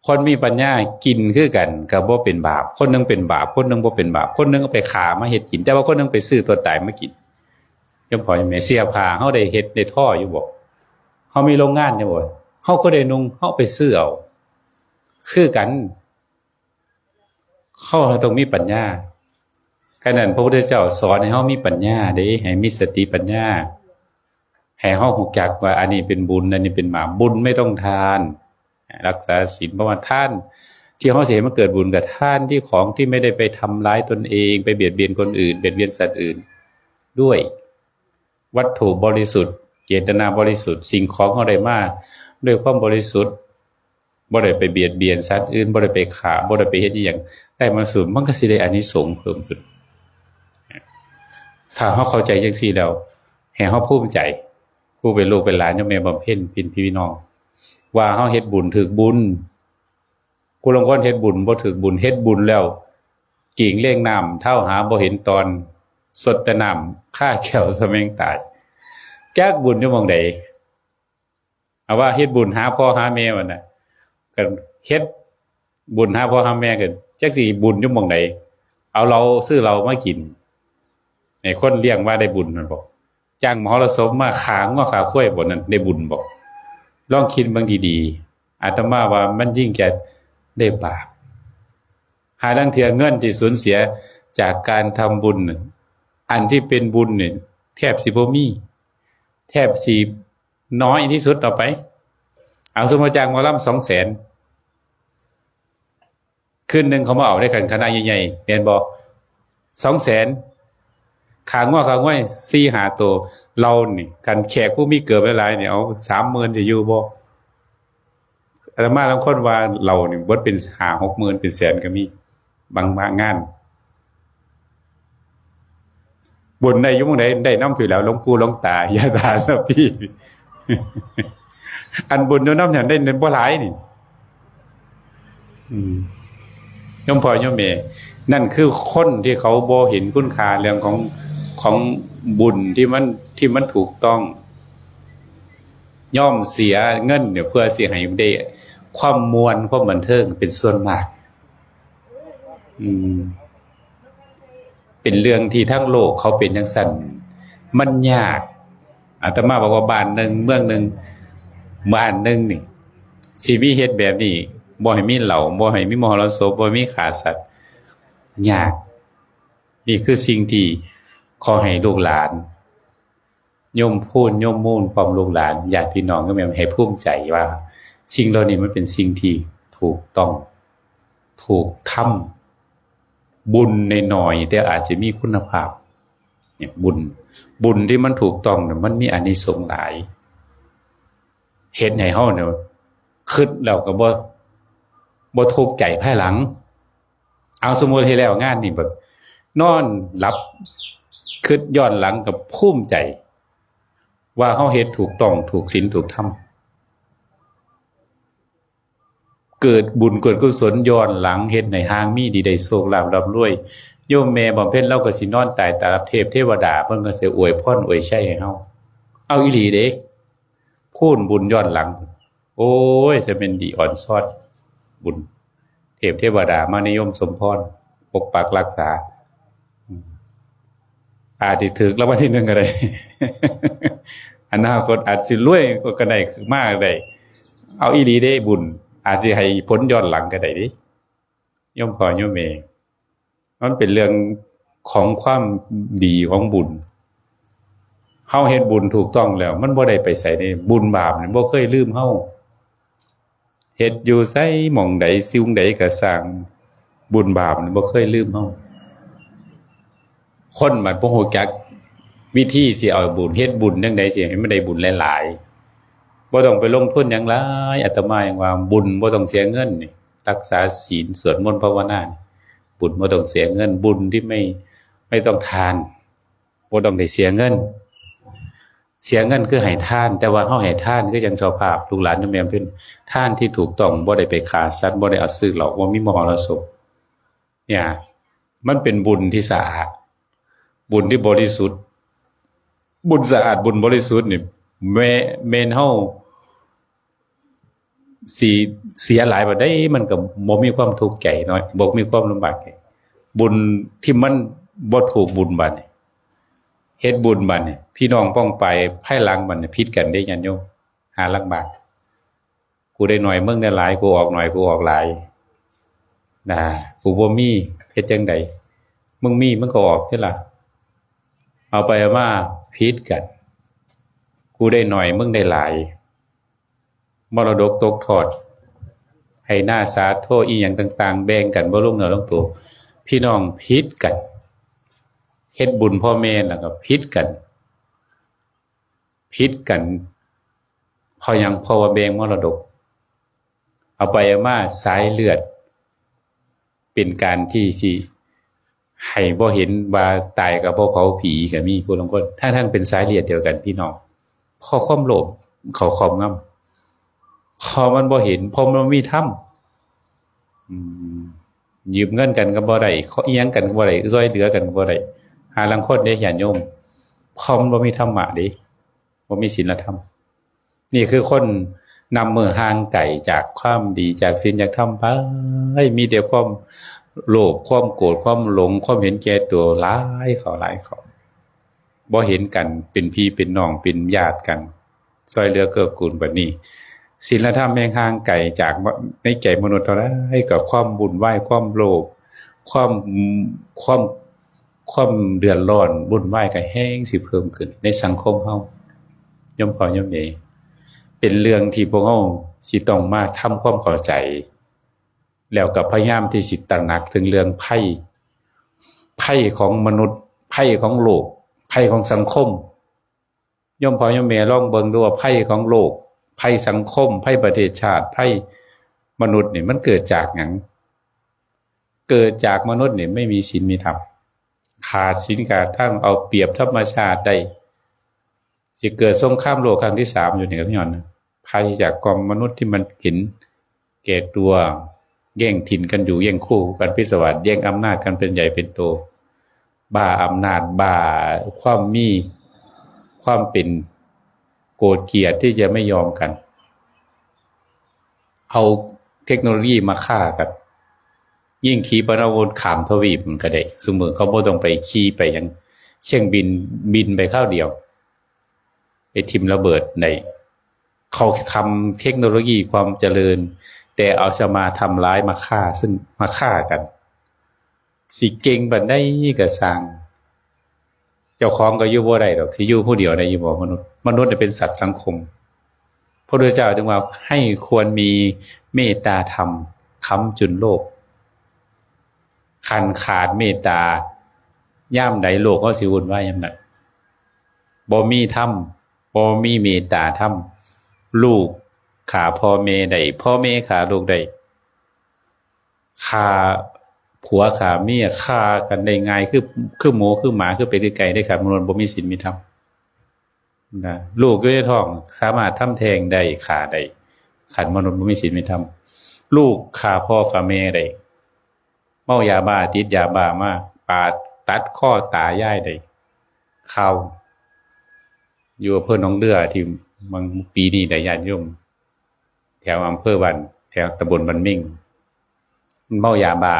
คนมีปัญญากินคือกันก็บ่เป็นบาป คนหนึ่งเป็นบาป คนหนึ่งบ่เป็นบาป คนหนึ่งเอาไปฆ่ามาเฮ็ดกิน แต่ว่าคนหนึ่งไปซื้อตัวตายมากิน ยมพ่อแม่ เสื้อผ้าเฮาได้เฮ็ดได้ทออยู่บ่ เฮามีโรงงานอยู่บ่ เฮาก็ได้นุ่ง เฮาไปซื้อเอา คือกัน เฮาต้องมีปัญญา ฉะนั้นพระพุทธเจ้าสอนให้เฮามีปัญญาเด้ ให้มีสติปัญญา ให้เฮารู้จักว่าอันนี้เป็นบุญ อันนี้เป็นบาป บุญไม่ต้องทาน รักษาศีล เพราะว่าทานที่เฮาสิให้มันเกิดบุญก็ทานที่ของที่ไม่ได้ไปทำร้ายตนเอง ไปเบียดเบียนคนอื่น เบียดเบียนสัตว์อื่นด้วย วัตถุบริสุทธิ์ เจตนาบริสุทธิ์ สิ่งของเฮาได้มาด้วยความบริสุทธิ์ บ่ได้ไปเบียดเบียนสัตว์อื่น บ่ได้ไปฆ่า บ่ได้ไปเฮ็ดอิหยัง ได้มาสูง มันก็สิได้อานิสงส์เพิ่มขึ้น ถ้าเฮาเข้าใจจังซี่แล้ว ให้เฮาภูมิใจ ผู้เป็นลูกเป็นหลานโยมแม่บำเพ็ญ พี่ พี่น้อง ว่าเฮาเฮ็ดบุญถืกบุญ ผู้ลางคนเฮ็ดบุญบ่ถืกบุญ เฮ็ดบุญแล้ว กิ่งเล่งน้ำเท้าหาบ่เห็นตอน สดแต่น้ำ คาแข้วสะแมงตาย จักบุญอยู่หม่องใด เอาว่าเฮ็ดบุญหาพ่อหาแม่มันน่ะ ก็เฮ็ดบุญหาพ่อหาแม่กัน จักสิบุญอยู่หม่องใด เอาเหล้าซื้อเหล้ามากิน ให้คนเลี้ยงว่าได้บุญนั่นบ่ จ้างมหรสพมาฆ่างัวฆ่าควายบ่ นั่นได้บุญบ่ ลองคิดเบิ่งดีๆ อาตมาว่ามันยิ่งจะได้บาป หาลางเทื่อเงินที่สูญเสียจากการทำบุญน่ะ อันที่เป็นบุญเนี่ย แทบสิบ่มี แทบสิน้อยที่สุด เอาไป เอาสมมุติจ้างหมอลำสองแสน คืนหนึ่งเขามาเอาได้กันคณะใหญ่ๆ แม่นบ่ สองแสน ฆ่างัวฆ่าควายสี่ห้าตัว เหล้านี่ คันแขกผู้มีเกิบหลายๆ นี่ เอาสามหมื่นสิอยู่บ่ อาตมาลางคนว่าเหล้านี่เบิดเป็นห้าหกหมื่นเป็นแสนก็มี บาง บางงาน บุญได้อยู่หม่องใด ได้นำพี้แหล้ว หลวงปู่หลวงตา ยาตาสัพพี อันบุญอยู่นำนั่นได้บ่หลายนี่ อืม โยมพ่อโยมแม่ นั่นคือคนที่เขาบ่เห็นคุณค่าเรื่องของ ของบุญที่มัน ที่มันถูกต้อง ยอมเสียเงินเนี่ย เพื่อสิให้ได้ความม่วนความบันเทิงเป็นส่วนมาก อืม เป็นเรื่องที่ทั้งโลกเขาเป็นจังซั่น มันยาก อาตมาบอกว่าบ้านหนึ่งเมืองหนึ่ง บ้านหนึ่งนี่ สิมีเฮ็ดแบบนี้ บ่ให้มีเหล้า บ่ให้มีมหรสพ บ่ให้มีฆ่าสัตว์ ยาก นี่คือสิ่งที่ขอให้ลูกหลาน โยมพูน โยมมูน พร้อมลูกหลาน ญาติพี่น้องก็แม่นให้ภูมิใจว่า สิ่งเหล่านี้มันเป็นสิ่งที่ถูกต้อง ถูกทำ บุญน้อยๆ แต่อาจจะมีคุณภาพ เนี่ย บุญ บุญที่มันถูกต้องเนี่ย มันมีอานิสงส์หลาย เฮ็ดให้เฮาเนี่ย คิดแล้วก็บ่ บ่ทุกข์ใจภายหลัง เอาสมมุติให้แล้วงานนี่แบบ นอนหลับ คิดย้อนหลังก็ภูมิใจ ว่าเฮาเฮ็ดถูกต้อง ถูกศีล ถูกธรรม เกิดบุญเกิดกุศลย้อนหลัง เฮ็ดให้ห่างมีดีได้โชคลาภร่ำรวย โยมแม่บำเพ็ญ เลาก็สินอนตายตาหลับ เทพเทวดาเพิ่นก็สิอวยพรอวยชัยให้เฮา เอาอีหลีเด้ พูนบุญย้อนหลัง โอ้ย จะเป็นดีอ่อนซอน บุญ เทพเทวดามานิยมสมพร ปกปักรักษา อืม อาจสิถืกรางวัลที่หนึ่งก็ได้ อนาคตอาจสิรวยก็ ก็ได้ มาก็ได้ เอาอีหลีเด้บุญ อาจสิให้ผลย้อนหลังก็ได้เด้ โยมพ่อโยมแม่ มันเป็นเรื่องของความดีของบุญ เฮาเฮ็ดบุญถูกต้องแล้ว มันบ่ได้ไปไสเด้ บุญบาปนี่บ่เคยลืมเฮา เฮ็ดอยู่ไสหม่องใดสิ่งใดก็ซ่าง บุญบาปนี่บ่เคยลืมเฮา คนมันบ่ฮู้จักวิธีสิเอาบุญ เฮ็ดบุญจั่งใดสิให้มันได้บุญหลายๆ บ่ต้องไปลงทุนหยังหลาย อาตมายังว่าบุญบ่ต้องเสียเงินนี่ รักษาศีล สวดมนต์ภาวนานี่ บุญบ่ต้องเสียเงิน บุญที่ไม่ ไม่ต้องทาน บ่ต้องได้เสียเงิน เสียเงินคือให้ทาน แต่ว่าเฮาให้ทานคือจั่งเจ้าภาพ ลูกหลานโยมแม่เพิ่น ทานที่ถูกต้อง บ่ได้ไปฆ่าสัตว์ บ่ได้เอาซื้อเหล้า บ่มีมหรสพ เนี่ย มันเป็นบุญที่สะอาด บุญที่บริสุทธิ์ บุญสะอาด บุญบริสุทธิ์นี่ แม่ แม่นเฮา สิเสียหลายปานใดมันก็บ่มีความทุกข์ใจเนาะ บ่มีความลำบากใจ บุญที่มันบ่ถูกบุญบัดนี้ เฮ็ดบุญบัดนี้ พี่น้องป้องไปภายหลังบัดนี้ผิดกันเด้ญาติโยม หาลักบาท กูได้หน่อย มึงได้หลาย กูออกหน่อย กูออกหลาย นะ กูบ่มี เฮ็ดจั่งใด มึงมี มึงก็ออกติล่ะ เอาไปเอามาผิดกัน กูได้หน่อย มึงได้หลาย มรดกตกทอด ให้หน้าสาโทอีหยังต่างๆ แบ่งกันบ่ลงเนื้อลงตัว พี่น้องผิดกัน เฮ็ดบุญพ่อแม่แล้วก็ผิดกัน ผิดกัน เพราะหยัง เพราะว่าแบ่งมรดก เอาไปเอามาสายเลือด เป็นการที่สิให้บ่เห็นว่าตายก็บ่เผาผีก็มีผู้ลางคน ทั้งๆ เป็นสายเลือดเดียวกันพี่น้อง เพราะความโลภเข้าครอบงำ เพราะมันบ่เห็น เพราะมันบ่มีธรรม อืม ยืมเงินกันก็บ่ได้ ขออิหยังกันก็บ่ได้ ซ่อยเหลือกันก็บ่ได้ หาลางคนเด้ญาติโยม เพราะมันบ่มีธรรมะเด้ บ่มีศีลธรรม นี่คือคนนับมื้อห่างไกลจากความดี จากศีลจากธรรมไป มีแต่ความโลภ ความโกรธ ความหลง ความเห็นแก่ตัวหลายเข้า หลายเข้า บ่เห็นกัน เป็นพี่เป็นน้อง เป็นญาติกัน ซ่อยเหลือเกื้อกูล บัดนี้ ศีลธรรมแฮ่งห่างไกลจาก ในใจมนุษย์เท่าใด ก็ความวุ่นวาย ความโลภ ความ ความ ความเดือดร้อนวุ่นวายก็แฮ่งสิเพิ่มขึ้นในสังคมเฮา โยมพ่อโยมแม่ เป็นเรื่องที่พวกเฮาสิต้องมาทำความเข้าใจ แล้วก็พยายามที่สิตระหนักถึงเรื่องภัย ภัยของมนุษย์ ภัยของโลก ภัยของสังคม โยมพ่อโยมแม่ลองเบิ่งดูว่าภัยของโลก ภัยสังคม ภัยประเทศชาติ ภัยมนุษย์นี่มันเกิดจากหยัง เกิดจากมนุษย์นี่ไม่มีศีลมีธรรม ขาดศีลขาดธรรม เอาเปรียบธรรมชาติได้ สิเกิดสงครามโลกครั้งที่สามอยู่นี่ก็ย้อนนะ ภัยจากกองมนุษย์ที่มันเห็นแก่ตัว แย่งถิ่นกันอยู่ แย่งคู่กันพิศวาส แย่งอำนาจกันเป็นใหญ่เป็นโต บ้าอำนาจ บ้าความมี ความเป็น โกรธเกลียดที่จะไม่ยอมกัน เอาเทคโนโลยีมาฆ่ากัน ยิงขีปนาวุธข้ามทวีปมันก็ได้ ซุมื้อเขาบ่ต้องไปขี่ไปหยัง เครื่องบินบินไปคราวเดียว ไปทิ่มระเบิดได้ เขาทำเทคโนโลยีความเจริญ แต่เอาจะมาทำร้ายมาฆ่า ซึ่งมาฆ่ากัน สิเก่งปานใดก็ซ่าง เจ้าของก็อยู่บ่ได้ดอก สิอยู่ผู้เดียวได้อยู่บ่มนุษย์ มนุษย์เนี่ยเป็นสัตว์สังคม พระพุทธเจ้าจึงว่าให้ควรมีเมตตาธรรมค้ำจุนโลก คันขาดเมตตา ยามใดโลกเฮาสิวุ่นวายยามนั้น บ่มีธรรม บ่มีเมตตาธรรม ลูกฆ่าพ่อแม่ได้ พ่อแม่ฆ่าลูกได้ ฆ่าผัวฆ่าเมีย ฆ่ากันได้ง่าย คือ คือหมูคือหมา คือเป็ดคือไก่ได้ คันมนุษย์บ่มีศีลมีธรรมนะ ลูกอยู่ในท้องสามารถทำแท้งได้ ฆ่าได้ คันมนุษย์บ่มีศีลมีธรรม ลูกฆ่าพ่อฆ่าแม่ได้ เมายาบ้า ติดยาบ้ามา ปาดตัดคอตายายได้ ข่าวอยู่อำเภอหนองเรือที่บางปีนี้ได้ญาติโยม แถวอำเภอบ้าน แถวตำบลบ้านเม็ง มันเมายาบ้า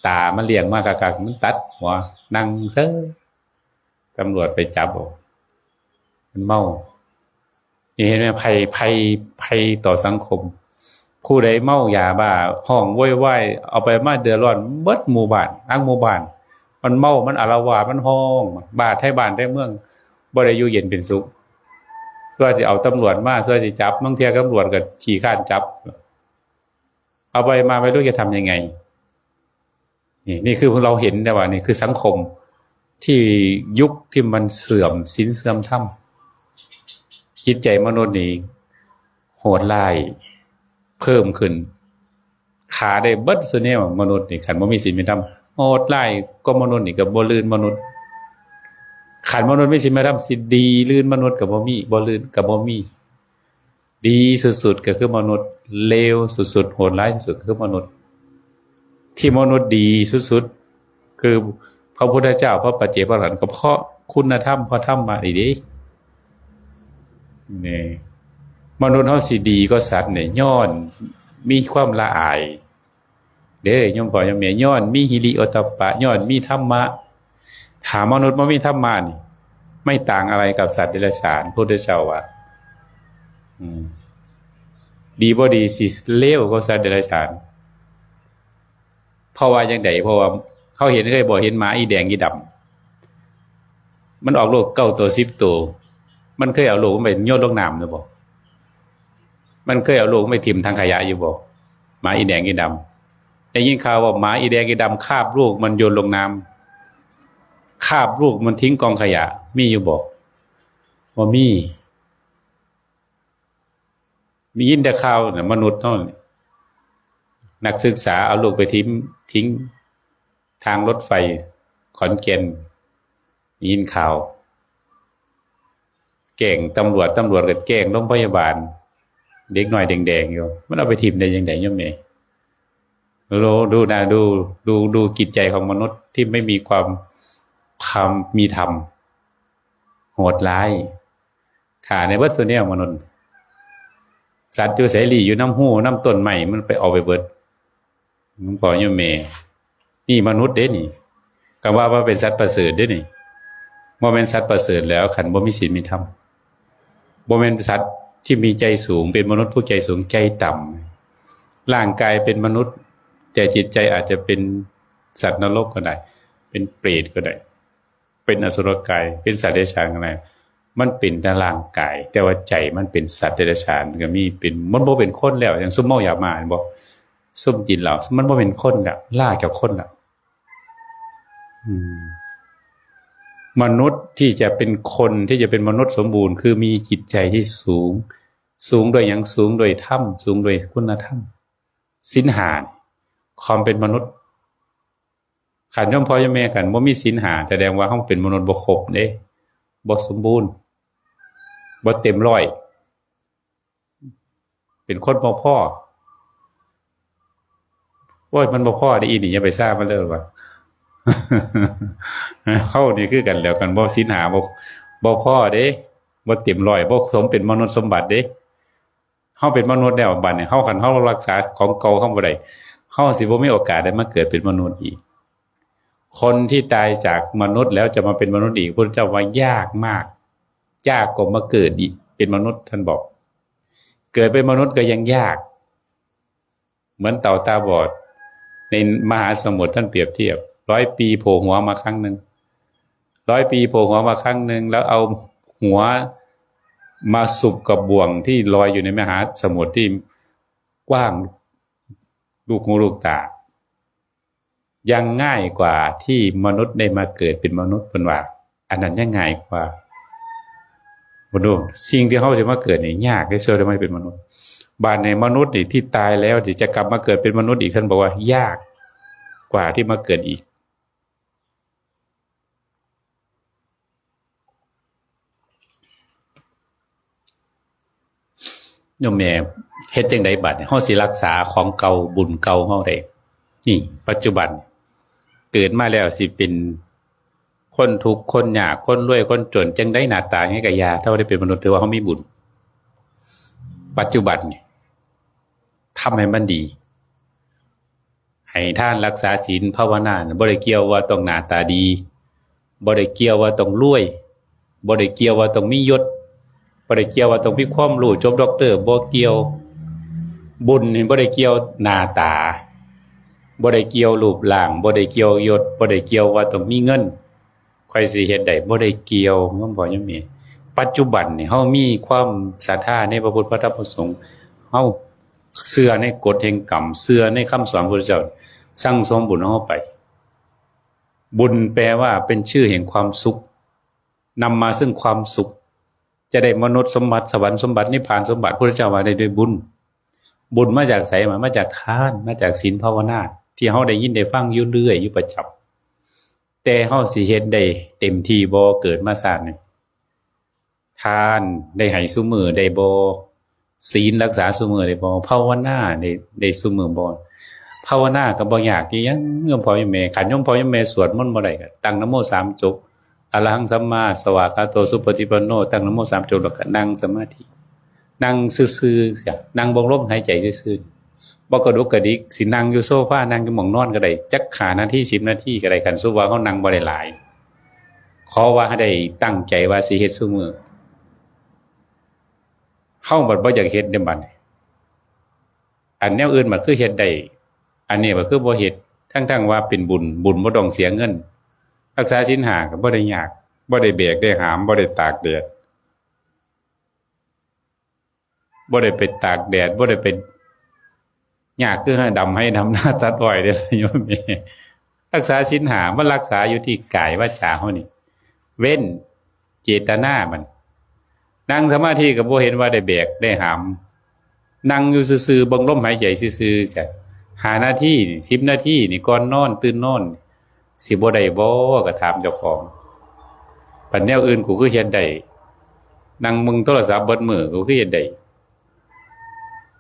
ตามันเลี้ยงมาคักๆ มันตัดหัว นั่งเซย ตำรวจไปจับเอา มันเมา นี่เห็นไหม ภัย ภัย ภัยต่อสังคม ผู้ใดเมายาบ้า ฮ้องโวยวาย เอาไปมาเดือดร้อนเบิดหมู่บ้าน ทั้งหมู่บ้าน มันเมา มันอาละวาด มันฮ้อง บ้าไทบ้านไทเมือง บ่ได้อยู่เย็นเป็นสุข ส่วนสิเอาตำรวจมา ส่วนสิจับ บางเทื่อตำรวจก็ขี้คร้านจับ เอาไปมาไม่รู้จะทำยังไง นี่ นี่คือเราเห็นได้ว่า นี่คือสังคมที่ยุคที่มันเสื่อมศีลเสื่อมธรรม จิตใจมนุษย์นี่โหดร้ายเพิ่มขึ้น ฆ่าได้เบิดซุแนว มนุษย์นี่ คันบ่มีศีลมีธรรม โหดร้ายกว่ามนุษย์นี่ก็บ่ลื่นมนุษย์ คันมนุษย์มีศีลมีธรรมสิดีลื่นมนุษย์ก็บ่มี บ่ลื่นก็บ่มี ดีสุดๆก็คือมนุษย์ เลวสุดๆ โหดร้ายสุดๆก็คือมนุษย์ ที่มนุษย์ดีสุดๆ คือพระพุทธเจ้า พระปัจเจกพระอรหันต์ ก็เพราะคุณธรรม เพราะธรรมะนี่เด้ นี่ มนุษย์เฮาสิดีกว่าสัตว์เนี่ย ย้อนมีความละอาย เด้ โยมพ่อโยมแม่ ย้อนมีหิริโอตตัปปะ ย้อนมีธรรมะ ถ้ามนุษย์บ่มีธรรมะนี่ ไม่ต่างอะไรกับสัตว์เดรัจฉาน พุทธเจ้าว่า อืม ดีบ่ดีสิเลวกว่าสัตว์เดรัจฉาน เพราะว่าจั่งใด เพราะว่าเฮาเห็น เคยบ่เห็นหมาอีแดงอีดำ มันออกลูกเก้าตัว สิบตัว มันเคยเอาลูกมันไปโยนลงน้ำหรือบ่ มันเคยเอาลูกมันไปถิ่มถังขยะอยู่บ่ หมาอีแดงอีดำ ได้ยินข่าวว่าหมาอีแดงอีดำคาบลูกมันโยนลงน้ำ คาบลูกมันทิ้งกองขยะ มีอยู่บ่ บ่มี มียินแต่ข่าวน่ะ มนุษย์เฮานี่ นักศึกษาเอาลูกไปทิ้ง ทิ้งทางรถไฟขอนแก่น ได้ยินข่าว แกล้งตำรวจ ตำรวจก็แกล้งโรงพยาบาล เด็กน้อยแดงๆอยู่ มันเอาไปทิ้งได้จั่งใด โยมแม่ ดู ดูนะ ดู ดู ดูจิตใจของมนุษย์ที่ไม่มีความ ความมีธรรม โหดร้าย ฆ่าได้เบิดซุแนวมนุษย์ สัตว์อยู่ไส ลี้อยู่นำฮูนำต้นไม้ มันไปเอาไปเบิด หลวงพ่อโยมแม่ นี่มนุษย์เด้นี่ ก็ว่า ว่าเป็นสัตว์ประเสริฐเด้นี่ บ่แม่นสัตว์ประเสริฐแล้ว คันบ่มีศีลมีธรรม บ่แม่นสัตว์ที่มีใจสูง เป็นมนุษย์ผู้ใจสูงใจต่ำ ร่างกายเป็นมนุษย์ แต่จิตใจอาจจะเป็นสัตว์นรกก็ได้ เป็นเปรตก็ได้ เป็นอสุรกาย เป็นสัตว์เดรัจฉานก็ได้ มันเป็นแต่ร่างกาย แต่ว่าใจมันเป็นสัตว์เดรัจฉานก็มี เป็น มันบ่เป็นคนแล้ว อย่างซุมเมายามา เห็นบ่ ซุมกินเหล้า มันบ่เป็นคนแล้ว ลากจากคนแล้ว อืม มนุษย์ที่จะเป็นคน ที่จะเป็นมนุษย์สมบูรณ์ คือมีจิตใจที่สูง สูงด้วยหยัง สูงด้วยธรรม สูงด้วยคุณธรรม ศีลห้า ความเป็นมนุษย์ คันโยมพ่อโยมแม่ คันบ่มีศีลห้า แสดงว่าเฮาเป็นมนุษย์บ่ครบเด้ บ่สมบูรณ์ บ่เต็มร้อย เป็นคนบ่พอ โอ้ย มันบ่พอเด้ อีนี่อย่าไปซ่ามันเลยว่า เฮานี่คือกันแล้ว คันบ่ศีลห้า บ่ บ่พอเด้ บ่เต็มร้อย บ่สมเป็นมนุษย์สมบัติเด้ เฮาเป็นมนุษย์แล้ว บัดนี้ เฮา คันเฮารักษาของเก่าเฮาบ่ได้ เฮาสิบ่มีโอกาสได้มาเกิดเป็นมนุษย์อีก คนที่ตายจากมนุษย์แล้วจะมาเป็นมนุษย์อีก พุทธเจ้าว่ายากมาก ยากกว่ามาเกิดอีก เป็นมนุษย์ ท่านบอก เกิดเป็นมนุษย์ก็ยังยาก เหมือนเต่าตาบอดในมหาสมุทร ท่านเปรียบเทียบ ร้อยปีโผล่หัวมาครั้งหนึ่ง ร้อยปีโผล่หัวมาครั้งหนึ่ง แล้วเอาหัวมาสุบกับบ่วงที่ลอยอยู่ในมหาสมุทรที่กว้างลูกหูลูกตา ยังง่ายกว่าที่มนุษย์ได้มาเกิดเป็นมนุษย์ เพิ่นว่า อันนั้นยังง่ายกว่า บ่รู้ สิ่งที่เฮาสิมาเกิดนี่ยากที่สุด ที่มาเป็นมนุษย์ บาดนี้มนุษย์นี่ที่ตายแล้วที่จะกลับมาเกิดเป็นมนุษย์อีก ท่านบอกว่ายากกว่าที่มาเกิดอีก โยมแม่ เฮ็ดจั่งใดบัดนี้ เฮาสิรักษาของเก่า บุญเก่าเฮาได้ นี่ ปัจจุบัน เกิดมาแล้วสิเป็นคนทุกข์คนยาก คนรวยคนจน จั่งใดหน้าตาไงก็อย่า ถ้าได้เป็นมนุษย์ถือว่าเฮามีบุญ ปัจจุบันนี่ ทำให้มันดี ให้ทานรักษาศีลภาวนาน่ะ บ่ได้เกี่ยวว่าต้องหน้าตาดี บ่ได้เกี่ยวว่าต้องรวย บ่ได้เกี่ยวว่าต้องมียศ บ่ได้เกี่ยวว่าต้องมีความรู้จบด็อกเตอร์ บ่เกี่ยว บุญนี่บ่ได้เกี่ยวหน้าตา บ่ได้เกี่ยวรูปร่าง บ่ได้เกี่ยวยศ บ่ได้เกี่ยวว่าต้องมีเงิน ข่อยสิเฮ็ดได้ บ่ได้เกี่ยว โยมพ่อโยมแม่ ปัจจุบันนี่เฮามีความศรัทธาในพระพุทธพระธรรมพระสงฆ์ เฮาเชื่อในกฎแห่งกรรม เชื่อในคำสอนพระพุทธเจ้า สั่งสมบุญเฮาไป บุญแปลว่าเป็นชื่อแห่งความสุข นำมาซึ่งความสุข จะได้มนุษย์สมบัติ สวรรค์สมบัติ นิพพานสมบัติ พระพุทธเจ้าว่าได้ด้วยบุญ บุญมาจากไสมา มาจากทาน มาจากศีลภาวนา ที่เฮาได้ยินได้ฟังอยู่เรื่อยอยู่ประจำ แต่เฮาสิเฮ็ดได้เต็มที่บ่ เกิดมาชาตินี้ ทานได้ให้ซุมื้อได้บ่ ศีลรักษาซุมื้อได้บ่ ภาวนาได้ ได้ซุมื้อบ่ ภาวนาก็บ่ยากอีหยัง โยมพ่อโยมแม่ คันโยมพ่อโยมแม่สวดมนต์บ่ได้ก็ตั้งนะโมสามจบ อะระหังสัมมาสวากขาโตสุปฏิปันโน ตั้งนะโมสามจบแล้วก็นั่งสมาธิ นั่งซื่อๆ จ้ะ นั่งเบิ่งลมหายใจซื่อๆ บ่กระดุกกระดิก สินั่งอยู่โซฟา นั่งอยู่หม่องนอนก็ได้ จักห้านาที สิบนาทีก็ได้ คันสมมุติว่าเฮานั่งบ่ได้หลาย ขอว่าให้ได้ตั้งใจว่าสิเฮ็ดซุมื้อ เฮาบัดบ่อยากเฮ็ดเด้บัดนี้ อันแนวอื่นมันคือเฮ็ดได้ อันนี้มันคือบ่เฮ็ด ทั้งๆ ว่าเป็นบุญ บุญบ่ต้องเสียเงิน รักษาศีลห้าก็บ่ได้ยาก บ่ได้แบกได้หาม บ่ได้ตากแดด บ่ได้ไปตากแดด บ่ได้ไปยากคือดำไฮ่ดำนาตัดอ้อยเด้อ โยมแม่ รักษาศีลห้า มันรักษาอยู่ที่กายวาจาเฮานี่ เว้นเจตนามัน นั่งสมาธิก็บ่เห็นว่าได้แบกได้หาม นั่งอยู่ซื่อๆ เบิ่งลมหายใจซื่อๆ จ้ะ ห้านาที สิบนาทีนี่ ก่อนนอน ตื่นนอน สิบ่ได้บ่ ก็ถามเจ้าของ บัดแนวอื่นกูคือเฮ็ดได้ นั่งเบิ่งโทรศัพท์เบิดมื้อ กูคือเฮ็ดได้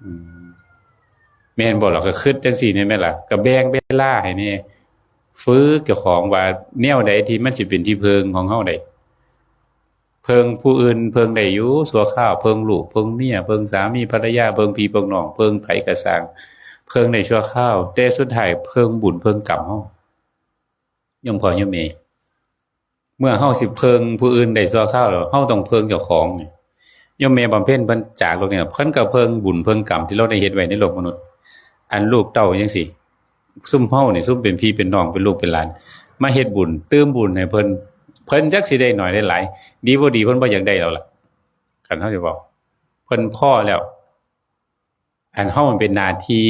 อืม แม่นบ่ล่ะ ก็คิดจั่งซี้แหน่แม่นล่ะ ก็แบ่งเวลาให้แหน่ ฝึกเจ้าของว่าแนวใดที่มันสิเป็นที่เพิ่งของเฮาได้ เพิ่งผู้อื่นเพิ่งได้อยู่ชั่วคราว เพิ่งลูก เพิ่งเมีย เพิ่งสามีภรรยา เพิ่งพี่เพิ่งน้อง เพิ่งไผก็ซ่าง เพิ่งได้ชั่วคราว แต่สุดท้ายเพิ่งบุญเพิ่งกรรมเฮา โยมพ่อโยมแม่ เมื่อเฮาสิเพิ่งผู้อื่นได้ชั่วคราวแล้ว เฮาต้องเพิ่งเจ้าของนี่ โยมแม่บำเพ็ญเพิ่นจากโลกนี้ เพิ่นก็เพิ่งบุญเพิ่งกรรมที่เราได้เฮ็ดไว้ในโลกมนุษย์ อันลูกเต้าจั่งซี้ ซุมเฮานี่ ซุมเป็นพี่เป็นน้อง เป็นลูกเป็นหลาน มาเฮ็ดบุญ เติมบุญให้เพิ่น เพิ่นจักสิได้น้อยได้หลาย ดีบ่ดีเพิ่นบ่อยากได้แล้วล่ะ คันเฮาสิเว้า เพิ่นพอแล้ว อันเฮามันเป็นหน้าที่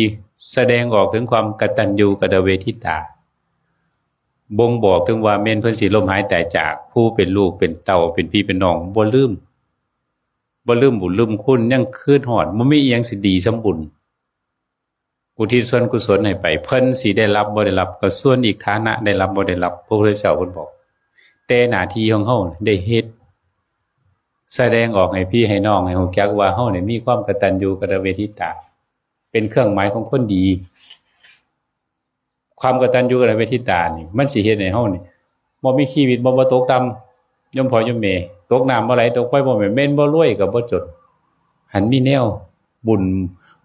แสดงออกถึงความกตัญญูกตเวทิตา บ่งบอกถึงว่าแม่นเพิ่นสิล้มหายตายจาก ผู้เป็นลูกเป็นเต้า เป็นพี่เป็นน้อง บ่ลืม บ่ลืมบุญลืมคุณ ยังคิดฮอด บ่มีอิหยังสิดีส่ำบุญ อุทิศส่วนกุศลให้ไป เพิ่นสิได้รับบ่ได้รับ ก็ส่วนอีกฐานะได้รับบ่ได้รับ พระพุทธเจ้าเพิ่นบอก แต่หน้าที่ของเฮาได้เฮ็ด แสดงออกให้พี่ให้น้องให้ฮู้จักว่าเฮานี่มีความกตัญญูกตเวทิตา เป็นเครื่องหมายของคนดี ความกตัญญูกตเวทิตานี่ มันสิเฮ็ดให้เฮานี่ บ่มีชีวิต บ่ บ่ตกต่ำ โยมพ่อโยมแม่ ตกน้ำบ่ไหล ตกไฟบ่ไหม้ แม่นบ่รวยก็บ่จน หันมีแนวบุญ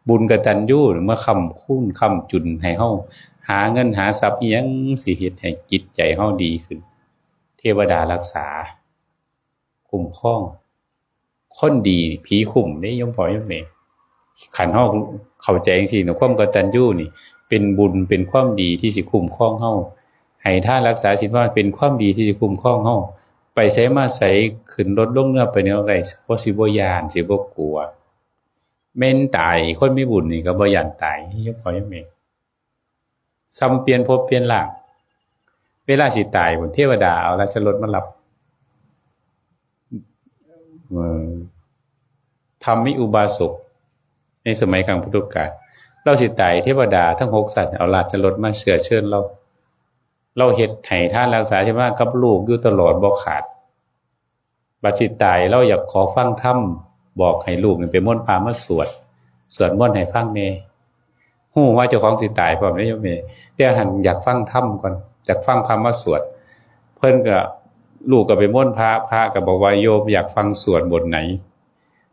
บุญกตัญญูมาค้ำคูณค้ำจุนให้เฮา หาเงินหาทรัพย์อิหยังสิเฮ็ดให้จิตใจเฮาดีขึ้น เทวดารักษา คุ้มครอง คนดีผีคุ้มเด้ โยมพ่อโยมแม่ คันเฮาเข้าใจจั่งซี้นะ ความกตัญญูนี่ เป็นบุญเป็นความดีที่สิคุ้มครองเฮา ให้ทานรักษาศีลภาวนาเป็นความดีที่สิคุ้มครองเฮา ไปไสมาไส ขึ้นรถลงเรือไปแนวใด บ่สิบ่ย้าน สิบ่กลัว แม่นตาย คนมีบุญนี่ก็บ่ย้านตาย โยมพ่อโยมแม่ ส่ำเปลี่ยนภพเปลี่ยนร่าง เวลาสิตายพุ้น เทวดาเอาราชรถมารับ เอ่อ ธรรมมีอุบาสก ในสมัยครั้งพุทธกาล ลาวสิตาย เทวดาทั้งหกชั้นเอาราชรถมาเชื้อเชิญลาว ลาวเฮ็ดให้ทานรักษาศีลภาวนากับลูกอยู่ตลอดบ่ขาด บัดสิตายลาวอยากขอฟังธรรม บอกให้ลูกนี่ไปมนต์พระมาสวด สวดมนต์ให้ฟังแหน่ ฮู้ว่าเจ้าของสิตายพร้อมเด้โยมแม่ แต่หั้นอยากฟังธรรมก่อน อยากฟังพระมาสวด เพิ่นก็ ลูกก็ไปมนต์พระ พระก็บอกว่า โยมอยากฟังสวดบทไหน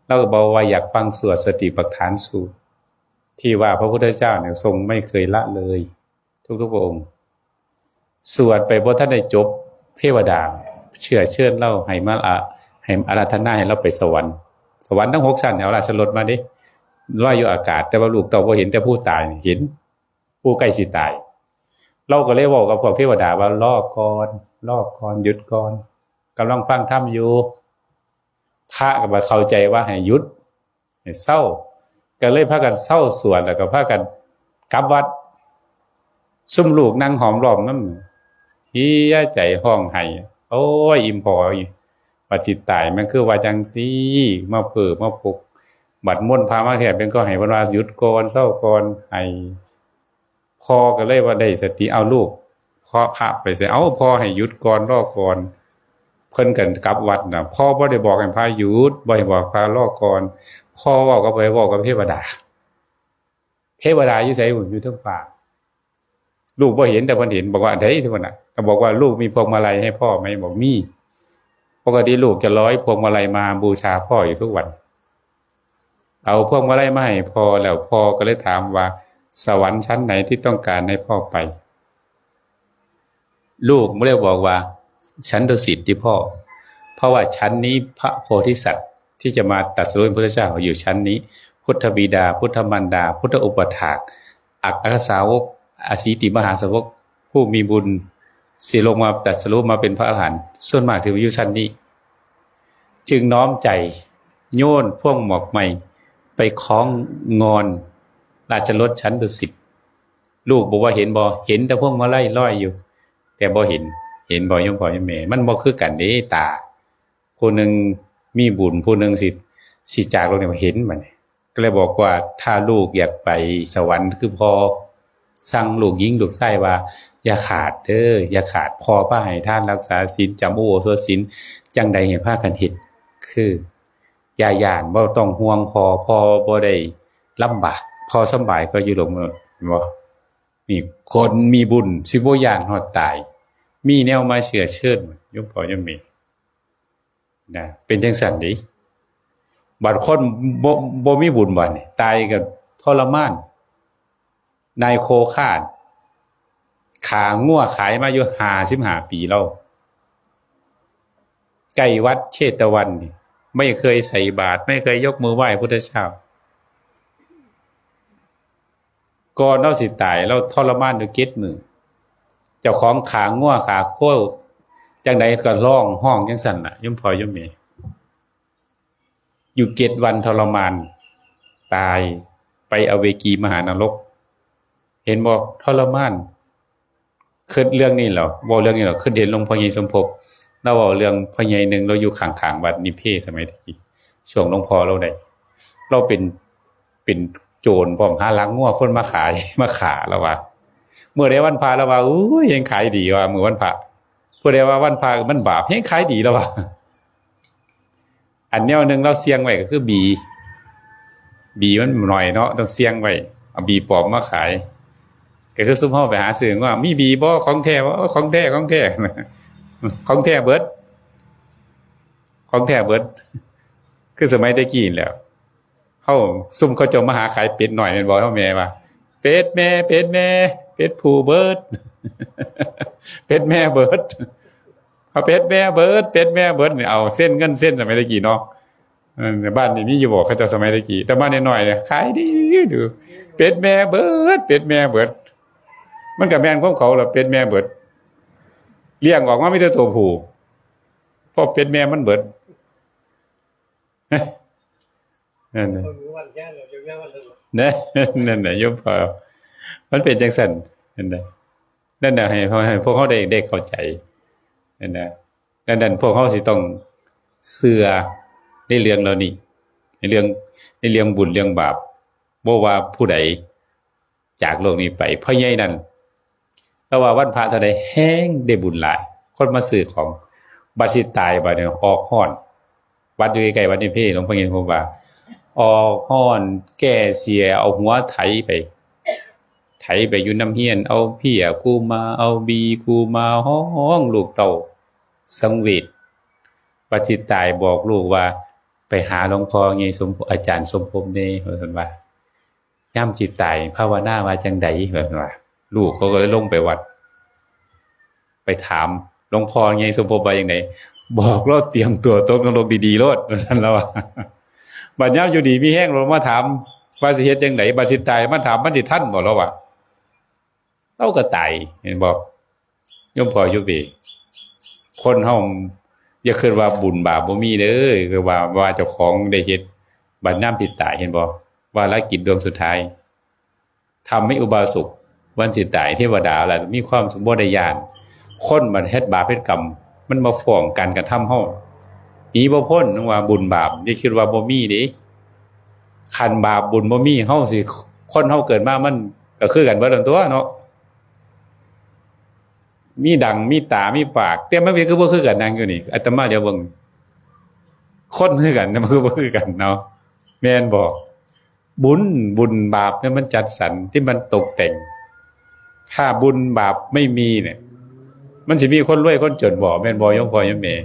ลาวก็บอกว่าอยากฟังสวดสติปัฏฐานสูตร ที่ว่าพระพุทธเจ้าเนี่ยทรงไม่เคยละเลย ทุกๆ พระองค์ สวดไปบ่ทันได้จบ เทวดาเชื้อเชิญลาวให้มา อ่ะ ให้อาราธนาให้ลาวไปสวรรค์ สวรรค์ทั้งหกชั้นเนี่ยเอาราชรถมาเด้ ลอยอยู่อากาศ แต่ว่าลูกเต้าบ่เห็น แต่ผู้ตายเห็น ผู้ใกล้สิตาย ลาวก็เลยเว้ากับพวกเทวดาว่า รอก่อน รอก่อน หยุดก่อน กำลังฟังธรรมอยู่ พระก็บ่เข้าใจว่าให้หยุด ให้เซา ก็เลยพากันเซาสวด แล้วก็พากันกลับวัด ซุมลูกนั่งห้อมล้อมนำ เหียใจฮ้องไห้ โอ้ย อิ่มพอ บัดสิตายมันคือว่าจั่งซี้ มาเพ้อมาพก บัดมนต์พระมาแท้ เพิ่นก็ให้เพิ่นว่าหยุดก่อน เซาก่อน ไห้ พ่อก็เลยว่าได้สติ เอาลูก พ่อ พระไปไส เอาพ่อให้หยุดก่อน รอก่อน เพิ่นก็กลับวัดน่ะ พ่อบ่ได้บอกให้พระหยุด บ่ให้บอกพระรอก่อน พ่อเว้ากับไผ เว้ากับเทวดา เทวดาอยู่ไสพุ้น อยู่เทิงฟ้า ลูกบ่เห็นแต่เพิ่นเห็น บอกว่า อันใด เพิ่นน่ะ ก็บอกว่า ลูกมีพวงมาลัยให้พ่อไหม บอกมี ปกติลูกจะร้อยพวงมาลัยมาบูชาพ่ออยู่ทุกวัน เอาพวงมาลัยมาให้พ่อแล้ว พ่อก็เลยถามว่า สวรรค์ชั้นไหนที่ต้องการให้พ่อไป ลูกไม่ได้บอกว่า ชั้นดุสิตที่พ่อ เพราะว่าชั้นนี้พระโพธิสัตว์ที่จะมาตรัสรู้เป็นพุทธเจ้าอยู่ชั้นนี้ พุทธบิดา พุทธมารดา พุทธอุปัฏฐาก อัครสาวก อสีติมหาสาวก ผู้มีบุญสิลงมาตรัสรู้มาเป็นพระอรหันต์ ส่วนมากถือว่าอยู่ชั้นนี้ จึงน้อมใจโยนพวงหมากไม้ไปคล้องงอนราชรถชั้นดุสิต ลูกบอกว่า เห็นบ่ เห็นแต่พวงมาลัยลอยอยู่ แต่บ่เห็น เห็นบ่ โยมพ่อโยมแม่ มันบ่คือกันเด้ตา ผู้หนึ่งมีบุญ ผู้หนึ่งสิ สิจากโลกนี้ เห็นมัน ก็เลยบอกว่า ถ้าลูกอยากไปสวรรค์คือพ่อ สั่งลูกหญิงลูกชายว่า อย่าขาดเด้อ อย่าขาด พ่อพาให้ทานรักษาศีล จำอุโบสถศีล จั่งใดให้พากันเฮ็ด คือ อย่าย้าน บ่ต้องห่วงพ่อ พ่อบ่ได้ลำบาก พ่อสำบายกว่าอยู่โลกมนุษย์ เห็นบ่ นี่คนมีบุญสิบ่ย้านฮอดตาย มีแนวมาเชื้อเชิญ โยมพ่อโยมแม่ นะ เป็นจั่งซั้นเด้ บัดคนบ่ บ่มีบุญบัดนี้ ตายก็ทรมาน นายโคฆ่า ฆ่างัวขายมาอยู่ห้าสิบห้าปีแล้ว ใกล้วัดเชตวันนี่ ไม่เคยใส่บาตร ไม่เคยยกมือไหว้พุทธเจ้า ก่อนลาวสิตาย ลาวทรมานอยู่เจ็ดมื้อ เจ้าของฆ่างัวฆ่าโค จั่งใดก็ร้องฮ้องจั่งซั้นล่ะ โยมพ่อโยมแม่ อยู่เจ็ดวันทรมาน ตาย ไปอเวจีมหานรก เห็นบ่ ทรมาน คิดเรื่องนี้แล้ว เว้าเรื่องนี้แล้ว คิดเห็นหลวงพ่อใหญ่สมภพ ลาวเว้าเรื่องพ่อใหญ่หนึ่ง ลาวอยู่ข้างๆวัดนิเพศสมัยตะกี้ ช่วงหลวงพ่อลาวได้ ลาวเป็น เป็นโจรพร้อม หาลักงัวคนมาขาย มาฆ่า ลาวว่า มื้อใดวันพระ ลาวว่า อุ้ย แฮ่งขายดีว่ามื้อวันพระ ผู้ใดว่าวันพระมันบาป แฮ่งขายดี ลาวว่า อันแนวหนึ่งลาวเสี่ยงไว้ก็คือบี บีมันหน่อยเนาะ ต้องเสี่ยงไว้ เอาบีปลอมมาขาย ก็คือซุมเฮาไปหาซื้อว่า มีบีบ่ ของแท้บ่ เออ ของแท้ ของแท้ ของแท้เบิด ของแท้เบิด คือสมัยแต่กี้แหล้ว เฮา ซุมเขาเจ้ามาหาขายเป็ดน้อยแม่นบ่ เฮาแม่ว่า เป็ดแม่ เป็ดแม่ เป็ดผู้เบิด เป็ดแม่เบิด เอาเป็ดแม่เบิด เป็ดแม่เบิดนี่ เอาเส้นเงินเส้นสมัยตะกี้เนาะ เออ บ้านนี้มีอยู่บ่ เขาเจ้าสมัยตะกี้ แต่บ้านน้อยๆเนี่ย ขายดีดู เป็ดแม่เบิด เป็ดแม่เบิด มันก็แม่นของเขาล่ะ เป็ดแม่เบิด เลี้ยงออกมามีแต่ตัวผู้ เพราะเป็ดแม่มันเบิด นั่นน่ะ คนรู้วันแค่เดียวยังวันเดียว นะ นั่นน่ะ โยมพ่อ มันเป็นจังซั่น นั่นน่ะ นั่นน่ะ ให้ ให้พวกเขาได้ ได้เข้าใจ นั่นน่ะ ดังนั้นพวกเขาสิต้องเชื่อในเรื่องเหล่านี้ ในเรื่อง ในเรื่องบุญเรื่องบาป บ่ว่าผู้ใดจากโลกนี้ไป พ่อใหญ่นั่น แต่ว่าวันพระเท่าใดแฮ่งได้บุญหลาย คนมาซื้อของ บัดสิตายบัดนี้ออกฮ้อน วัดอยู่ใกล้ๆวัดนิเพศ หลวงพ่อเย็นผมว่า ออกฮ้อน แก้เสีย เอาหัวไถไป ไถไปอยู่นำเฮียน เอาเพี้ยกูมา เอาบีกูมา ฮ้องลูกเต้าสังเวช บัดสิตายบอกลูกว่า ไปหาหลวงพ่อใหญ่สม อาจารย์สมภพแน่ ว่าซั่นว่า ยามสิตายภาวนาว่าจั่งใด ว่าซั่นว่า ลูกเขาก็เลยลงไปวัด ไปถามหลวงพ่อใหญ่สมภพว่าจั่งใด บอกลาวเตรียมตัวตกนรกดีๆโลด ว่าซั่นลาวว่า บัดยามอยู่ดีมีแฮงลงมาถามว่าสิเฮ็ดจั่งใด บัดสิตายมาถามมันสิทันบ่ ลาวว่า ลาวก็ตาย เห็นบ่ โยมพ่อโยมแม่ คนเฮาอย่าคิดว่าบุญบาปบ่มีเด้อ คือว่า ว่าเจ้าของได้เฮ็ด บัดยามสิตาย เห็นบ่ วาระกิจดวงสุดท้าย ทำให้อุบาสก วันสิตาย เทวดาล่ะมีความบ่ได้ย้าน คนบัดเฮ็ดบาปเฮ็ดกรรม มันมาฟ้องการกระทำเฮา หนีบ่พ้น นึกว่าบุญบาป อย่าคิดว่าบ่มีเด้ คันบาปบุญบ่มี เฮาสิ คนเฮาเกิดมามันก็คือกันเบิดนั่นตั๊วเนาะ มีดัง มีตา มีปาก แต่มันเป็นคือบ่คือกัน นั่งอยู่นี่ อาตมาเดี๋ยวเบิ่ง คนคือกัน มันคือบ่คือกันเนาะ แม่นบ่ บุญ บุญบาปเนี่ยมันจัดสรร ที่มันตกแต่ง ถ้าบุญบาปไม่มีเนี่ย มันสิมีคนรวยคนจนบ่ แม่นบ่ โยมพ่อโยมแม่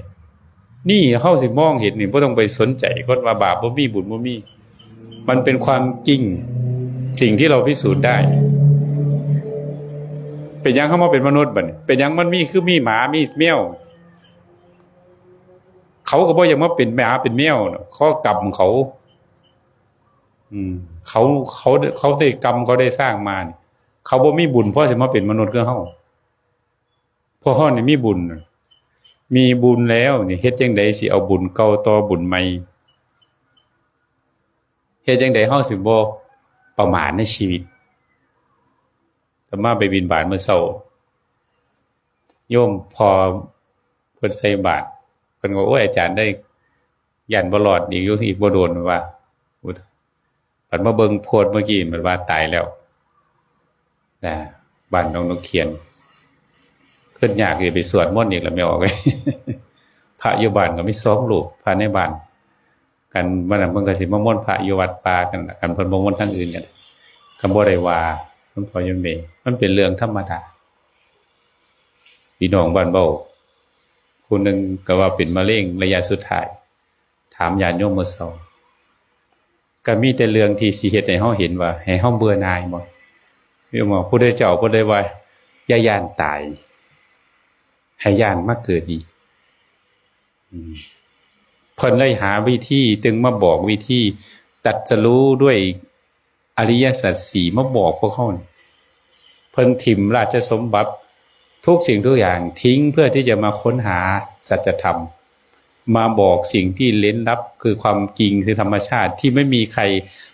นี่เฮาสิมองเห็นนี่ บ่ต้องไปสนใจคนว่าบาปบ่มี บุญบ่มี มันเป็นความจริง สิ่งที่เราพิสูจน์ได้ เป็นหยังเฮามาเป็นมนุษย์บัดนี้ เป็นหยังมันมี คือมีหมา มีแมว เขาก็บ่อยากมาเป็นหมาเป็นแมวเนาะ ข้อกรรมเขา อืม เขา เขา เขาได้กรรมเขาได้สร้างมานี่ เขาบ่มีบุญพอสิมาเป็นมนุษย์คือเฮา พวกเฮานี่มีบุญน่ะ มีบุญแล้วนี่ เฮ็ดจั่งใดสิเอาบุญเก่าต่อบุญใหม่ เฮ็ดจั่งใดเฮาสิบ่ประมาทในชีวิต อาตมาไปบิณฑบาตมื้อเช้า โยมพ่อเพิ่นใส่บาตร เพิ่นก็ โอ้ย อาจารย์เอ้ย ย้านบ่รอดอีกอยู่ อีกบ่โดน ว่า บัดมาเบิ่งโพสต์เมื่อกี้ มันว่าตายแล้ว นะ บ้านหนองนกเขียน คิดยากสิไปสวดมนต์อีกแล้ว แม่ออก พระอยู่บ้านก็มีสองรูป พระในบ้าน กันมื้อนั้นเพิ่นก็สิมามนต์พระอยู่วัดป่ากันล่ะ กันเพิ่นบ่มนต์ทางอื่นกัน ก็บ่ได้ว่า มันพออยู่เม มันเป็นเรื่องธรรมดา พี่น้องบ้านเว้า ผู้หนึ่งก็ว่าเป็นมะเร็งระยะสุดท้าย ถามญาติโยมมื้อเช้า ก็มีแต่เรื่องที่สิเฮ็ดให้เฮาเห็นว่า ให้เฮาเบื่อหน่ายบ่ เรียกว่า พุทธเจ้าเพิ่นเลยว่า อย่าย้านตาย ให้ย้านมาเกิดอีก อืม เพิ่นเลยหาวิธี จึงมาบอกวิธีตรัสรู้ด้วยอริยสัจสี่ มาบอกพวกเฮานี่ เพิ่นถิ่มราชสมบัติทุกสิ่งทุกอย่างทิ้งเพื่อที่จะมาค้นหาสัจธรรม มาบอกสิ่งที่เร้นลับ คือความจริง คือธรรมชาติที่ไม่มีใคร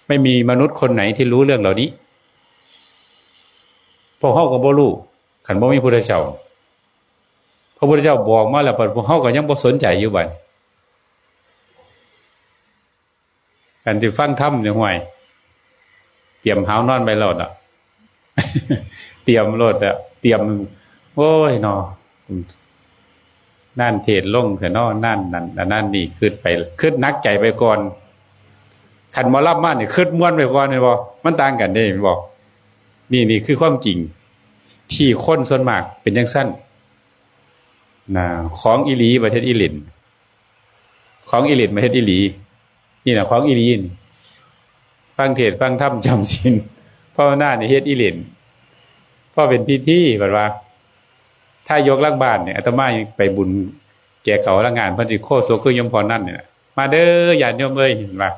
ไม่มีมนุษย์คนไหนที่รู้เรื่องเหล่านี้ พวกเฮาก็บ่รู้ คันบ่มีพุทธเจ้า พระพุทธเจ้าบอกมาแล้ว พวกเฮาก็ยังบ่สนใจอยู่บัด คันสิฟังธรรมนี่ ห่วย เตรียมหาวนอนไว้โลดอะ เตรียมโลดอะ เตรียม โอ้ยเนาะ นั่นเทศน์ลงแท้เนาะ นั่นนั่น อันนั้นนี่ คิดไป คิดหนักใจไปก่อน คันหมอลำมานี่ คิดม่วนไปก่อน แม่นบ่ มันต่างกันเด้ แม่นบ่ นี่ นี่คือความจริง ที่คนส่วนมากเป็นจั่งซั้น นะ ของอีหลีบ่เฮ็ดอีหล่น ของอีหล่นบ่เฮ็ดอีหลี นี่น่ะของอีหลีนี่ ฟังเทศน์ฟังธรรม จำศีล ภาวนานี่เฮ็ดอีหล่น พอเป็นพิธี บัดว่า ถ้ายกหลังบ้านนี่ อาตมายังไปบุญแก่เขาหลังงาน เพิ่นสิโฆษกคือโยมพ่อนั่นนี่ล่ะ มาเด้อญาติโยมเอ้ย เพิ่นว่า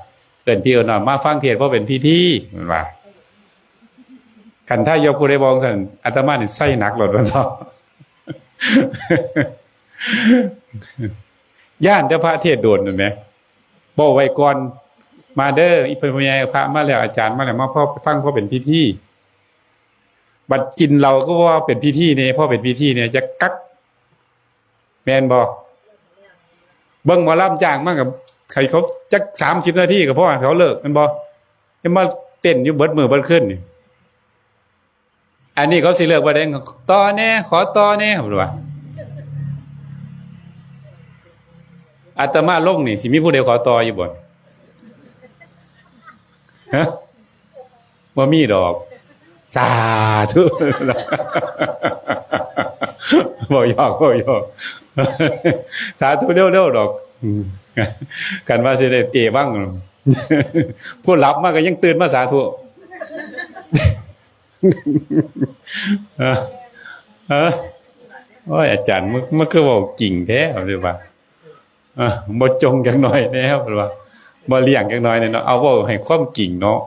เอิ้นพี่เอิ้นน้องมาฟังเทศน์ พอเป็นพิธี เพิ่นว่า คันถ้ายกผู้ใดบอกซั่น อาตมานี่ใส่หนักโลด ว่าเถาะ ย้านแต่พระเทศน์โดนนั่นแหม บอกไว้ก่อน มาเด้อ อีพ่อใหญ่พระมาแล้ว อาจารย์มาแล้ว มาพอฟังพอเป็นพิธี บัดกินเหล้าก็ว่าเป็นพิธีแน่ พอเป็นพิธีแน่ จะกัก แม่นบ่ เบิ่งหมอลำจ้างมาก็ให้เขาจักสามสิบนาทีก็พอให้เขาเลิก แม่นบ่ จะมาเต้นอยู่เบิดมื้อเบิดคืนนี่ อันนี้เขาสิเลิกบ่ได้ ต่อแน่ ขอต่อแน่ เพิ่นว่า อาตมาลงนี่ สิมีผู้ใดขอต่ออยู่บ่ ฮะ บ่มีดอก สาธุ เว้าหยอก เว้าหยอก สาธุเร็วๆดอก อืม คันว่าสิได้เอวัง ผู้หลับมาก็ยังตื่นมาสาธุ เออ เออ โอ้ย อาจารย์ มัน มันคือเว้าจริงแท้ เพิ่นว่า เออ บ่จงจักหน่อยแน่ เพิ่นว่า บ่เลี่ยงจักหน่อยแน่เนาะ เอาเว้าให้ความจริงเนาะ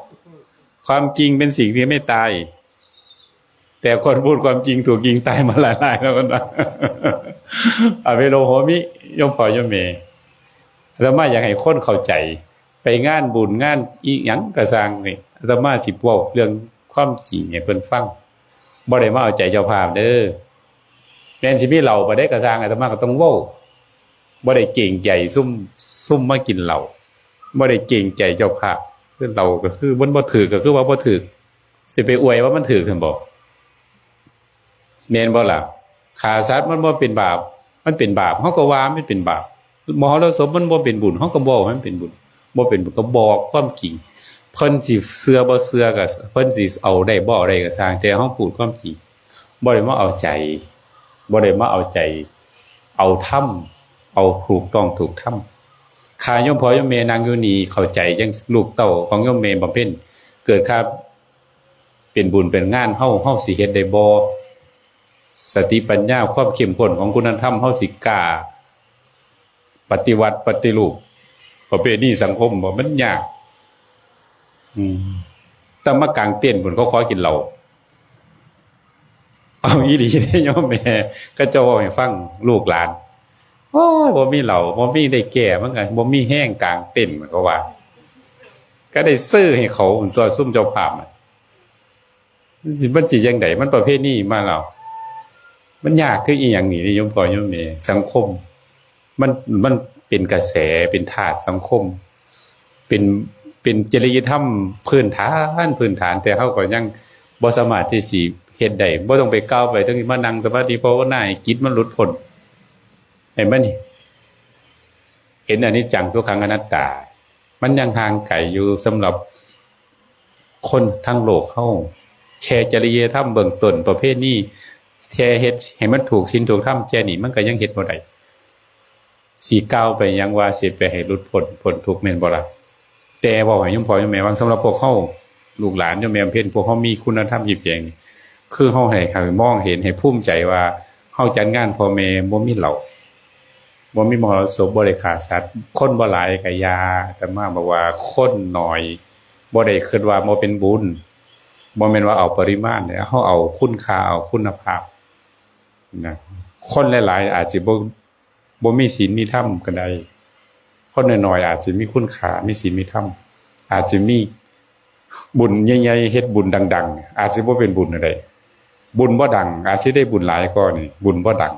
ความจริงเป็นสิ่งที่ไม่ตาย แต่คนพูดความจริงถูกยิงตายมาหลายๆแล้วกันนะ อภิโลโหมิ โยมพ่อโยมแม่ อาตมาอยากให้คนเข้าใจ ไปงานบุญงานอีหยังกะซ่างนี่ อาตมาสิเว้าเรื่องความจริงให้เพิ่นฟัง บ่ได้มาเอาใจเจ้าภาพเด้อ แม่นสิมีเหล้าบ่ได้กะซ่าง อาตมาก็ต้องเว้า บ่ได้เกรงใจซุม ซุมมากินเหล้า บ่ได้เกรงใจเจ้าภาพ คือเหล้าก็คือมันบ่ถืกก็คือว่าบ่ถืก สิไปอวยว่ามันถืกซั่นบ่ แม่นบ่ล่ะ ฆ่าสัตว์มันบ่เป็นบาป มันเป็นบาป เฮาก็ว่ามันเป็นบาป มหรสพมันบ่เป็นบุญ เฮาก็บอกว่ามันเป็นบุญ บ่เป็นบุญก็บอกความจริง เพิ่นสิเชื่อบ่เชื่อก็ เพิ่นสิเอาได้บ่เอาได้ก็ซ่าง แต่เฮาพูดความจริง บ่ได้มาเอาใจ บ่ได้มาเอาใจ เอาธรรม เอาถูกต้องถูกธรรม ข้าโยมพ่อโยมแม่นั่งอยู่นี่ เข้าใจจัง ลูกเต้าของโยมแม่บำเพ็ญ เกิดข้าเป็นบุญเป็นงานเฮา เฮาสิเฮ็ดได้บ่ สติปัญญาความเข้มข้นของคุณธรรม เฮาสิกล้าปฏิวัติปฏิรูปประเพณีสังคมบ่ มันยาก อืม แต่มากางเต็นท์พุ้นเขาขอกินเหล้า เอาอีหลีเด้โยมแม่ เขาเจ้าเว้าให้ฟัง ลูกหลาน โอ้ย บ่มีเหล้า บ่มีได้แก้ มันก็บ่มีแฮงกางเต็นท์ มันก็ว่า ก็ได้ซื้อให้เขาตัวซุมเจ้าภาพน่ะ มันสิ มันสิจั่งใด มันประเพณีมาแล้ว มันยากคืออีหยังนี่ โยมพ่อโยมแม่ สังคม มัน มันเป็นกระแส เป็นธาตุสังคม เป็น เป็นจริยธรรมพื้นฐาน พื้นฐาน แต่เฮาก็ยังบ่สามารถที่สิเฮ็ดได้ บ่ต้องไปก้าวไป ต้องมานั่งสมาธิภาวนาให้จิตมันหลุดพ้น ให้มันเห็นอนิจจังทุกขังอนัตตา มันยังห่างไกลอยู่สำหรับคนทั้งโลกเฮา แค่จริยธรรมเบื้องต้น ประเพณี แค่เฮ็ดให้มันถูกศีลถูกธรรมแค่นี้ มันก็ยังเฮ็ดบ่ได้ สิก้าวไปหยังว่าสิไปให้หลุดพ้น พ้นทุกข์แม่นบ่ล่ะ แต่เว้าให้โยมพ่อโยมแม่ฟัง สำหรับพวกเฮา ลูกหลานโยมแม่บำเพ็ญ พวกเฮามีคุณธรรมเข้มแข็ง คือเฮาให้ ให้มองเห็น ให้ภูมิใจว่าเฮาจัดงานพ่อแม่บ่มีเหล้า บ่มีมหรสพ บ่ได้ฆ่าสัตว์ คนบ่หลายก็อย่า อาตมาบอกว่าคนน้อย บ่ได้คิดว่าบ่เป็นบุญ บ่แม่นว่าเอาปริมาณเด้ เฮาเอาคุณค่า เอาคุณภาพนะ คนหลายๆ อาจสิบ่ บ่มีศีลมีธรรมก็ได้ คนน้อยๆ อาจสิมีคุณค่า มีศีลมีธรรม อาจสิมีบุญใหญ่ๆ เฮ็ดบุญดังๆ อาจสิบ่เป็นบุญอะไร บุญบ่ดัง อาจสิได้บุญหลายกว่านี่ บุญบ่ดัง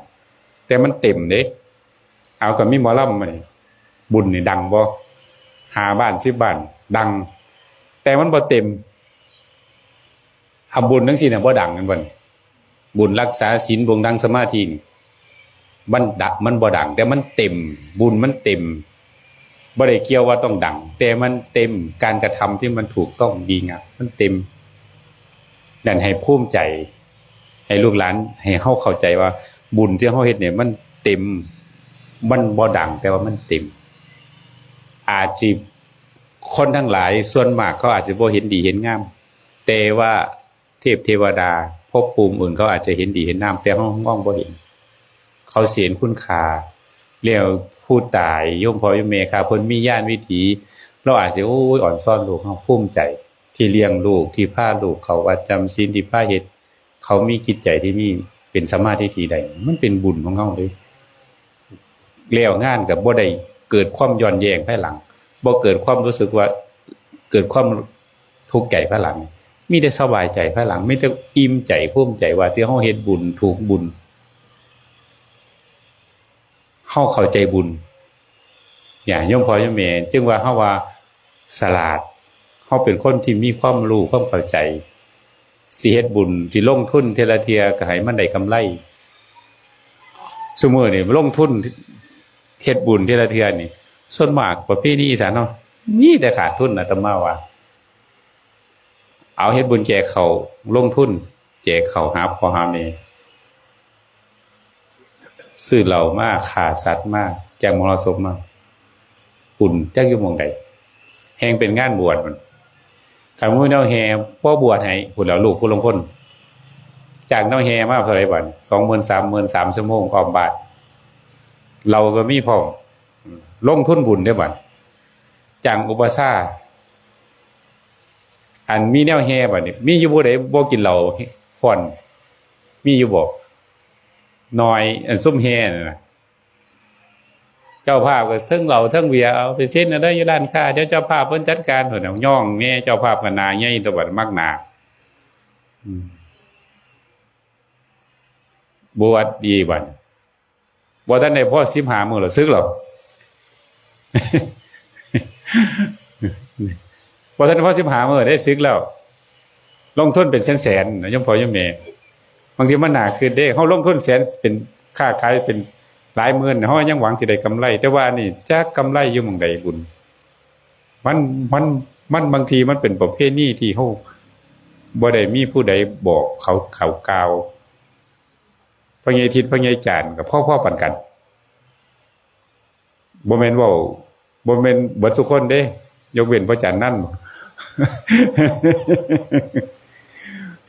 แต่มันเต็มเด้ เอาก็มีหมอลำมานี่ บุญนี่ดังบ่ ห้าบ้าน สิบบ้าน ดัง แต่มันบ่เต็ม เอาบุญจั่งซี้น่ะบ่ดังแม่นบ่นี่ บุญรักษาศีล บุญนั่งสมาธินี่ มันดัง มันบ่ดัง แต่มันเต็ม บุญมันเต็ม บ่ได้เกี่ยวว่าต้องดัง แต่มันเต็ม การกระทำที่มันถูกต้องดีงาม มันเต็ม นั่นให้ภูมิใจ ให้ลูกหลาน ให้เฮาเข้าใจว่าบุญที่เฮาเฮ็ดเนี่ยมันเต็ม มันบ่ดัง แต่ว่ามันเต็ม อาจสิ คนทั้งหลายส่วนมากเขาอาจสิบ่เห็นดีเห็นงาม แต่ว่าเทพเทวดา ภพภูมิอื่นเขาอาจจะเห็นดีเห็นงาม แต่เฮามองบ่เห็น เขาสิเห็นคุณค่า แล้วผู้ตาย โยมพ่อโยมแม่ครับ เพิ่นมีญาณวิถี เราอาจสิ โอ้ย อ่อนซ้อนลูกเฮา ภูมิใจ ที่เลี้ยงลูก ที่พาลูกเข้าวัดจำศีล ที่พาเฮ็ด เขามีจิตใจที่มี เป็นสัมมาทิฏฐิได้ มันเป็นบุญของเฮาเด้ แล้วงานก็บ่ได้เกิดความย้อนแย้งภายหลัง บ่เกิดความรู้สึกว่า เกิดความทุกข์ใจภายหลัง มีแต่สบายใจภายหลัง มีแต่อิ่มใจภูมิใจว่าที่เฮาเฮ็ดบุญ ถูกบุญ เฮาเข้าใจบุญ เนี่ย โยมพ่อโยมแม่ จึงว่าเฮาว่าฉลาด เฮาเป็นคนที่มีความรู้ความเข้าใจ สิเฮ็ดบุญ สิลงทุนเทื่อละเทื่อก็ให้มันได้กำไร ซุมื้อนี่ลงทุนเฮ็ดบุญเทื่อละเทื่อนี่ ส่วนมากประเพณีอีสานเฮามีแต่ขาดทุน อาตมาว่า เอาเฮ็ดบุญแจกข้าว ลงทุนแจกข้าวหาพ่อหาแม่ ซื้อเหล้ามา ฆ่าสัตว์มา แจกมรสพมา บุญจักอยู่หม่องใด แฮ่งเป็นงานบวชมัน คันมื้อแนวแห่ พอบวชให้ พุ้นแหล้ว ลูกผู้ลางคน จ้างแนวแห่มาเท่าใดบัด สองหมื่น สามหมื่น สามชั่วโมงอ้อมบ้าน เหล้าก็มีพร้อม ลงทุนบุญเด้บัด จ้างอุปัชฌาย์ อันมีแนวแห่บัดนี้ มีอยู่ผู้ใดบ่กินเหล้าฮ้อน มีอยู่บ่ น้อย อันซุ่มแห่นั่นน่ะ เจ้าภาพก็เทิงเหล้าเทิงเบียร์ เอาไปเซ็นเอาเด้ออยู่ร้านค้า เดี๋ยวเจ้าภาพเพิ่นจัดการ เพิ่นเอาย่องแน่ เจ้าภาพก็หน้าใหญ่ตัวบัด มักหน้า อืม บวชอีกบัด บ่ทันได้พอสิบห้ามื้อแล้วสึกแล้ว บ่ทันได้พอสิบห้ามื้อได้สึกแล้ว ลงทุนเป็นแสนๆ นะโยมพ่อโยมแม่ บางทีมันน่าคิดเด้ เฮาลงทุนแสน เป็นค้าขายเป็นหลายหมื่น เฮายังหวังสิได้กำไร แต่ว่าอันนี้จักกำไรอยู่หม่องใดบุญ มัน มัน มันบางทีมันเป็นประเพณีที่เฮาบ่ได้มีผู้ใดบอกเขา เขากล่าว พ่อใหญ่ทิศ พ่อใหญ่จานก็พอๆ ปานกัน บ่แม่นเว้า บ่แม่นเบิดทุกคนเด้ ยกเว้นพ่อจานนั่น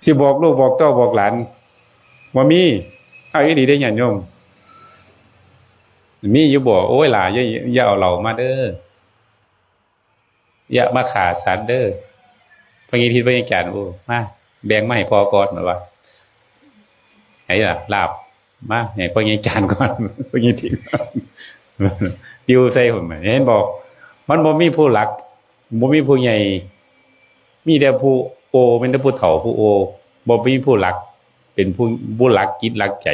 สิบอกลูกบอกเต้าบอกหลาน บ่มี เอาอีหลีเด้ญาติโยม มีอยู่บ่ โอ้ย หล่า อย่า อย่าเอาเหล้ามาเด้อ อย่ามาฆ่าสัตว์เด้อ พ่อใหญ่ทิศ พ่อใหญ่จาน โอ้ มา แบ่งมาให้พ่อก่อน ว่า ไหนล่ะ ลาบ มา ให้พ่อใหญ่จานก่อน พ่อใหญ่ทิศ ติวใส่ผม เห็นบ่ มันบ่มีผู้หลัก บ่มีผู้ใหญ่ มีแต่ผู้โอ เป็นแต่ผู้เฒ่าผู้โอ บ่มีผู้หลัก เป็นผู้ ผู้หลักจิตหลักใจ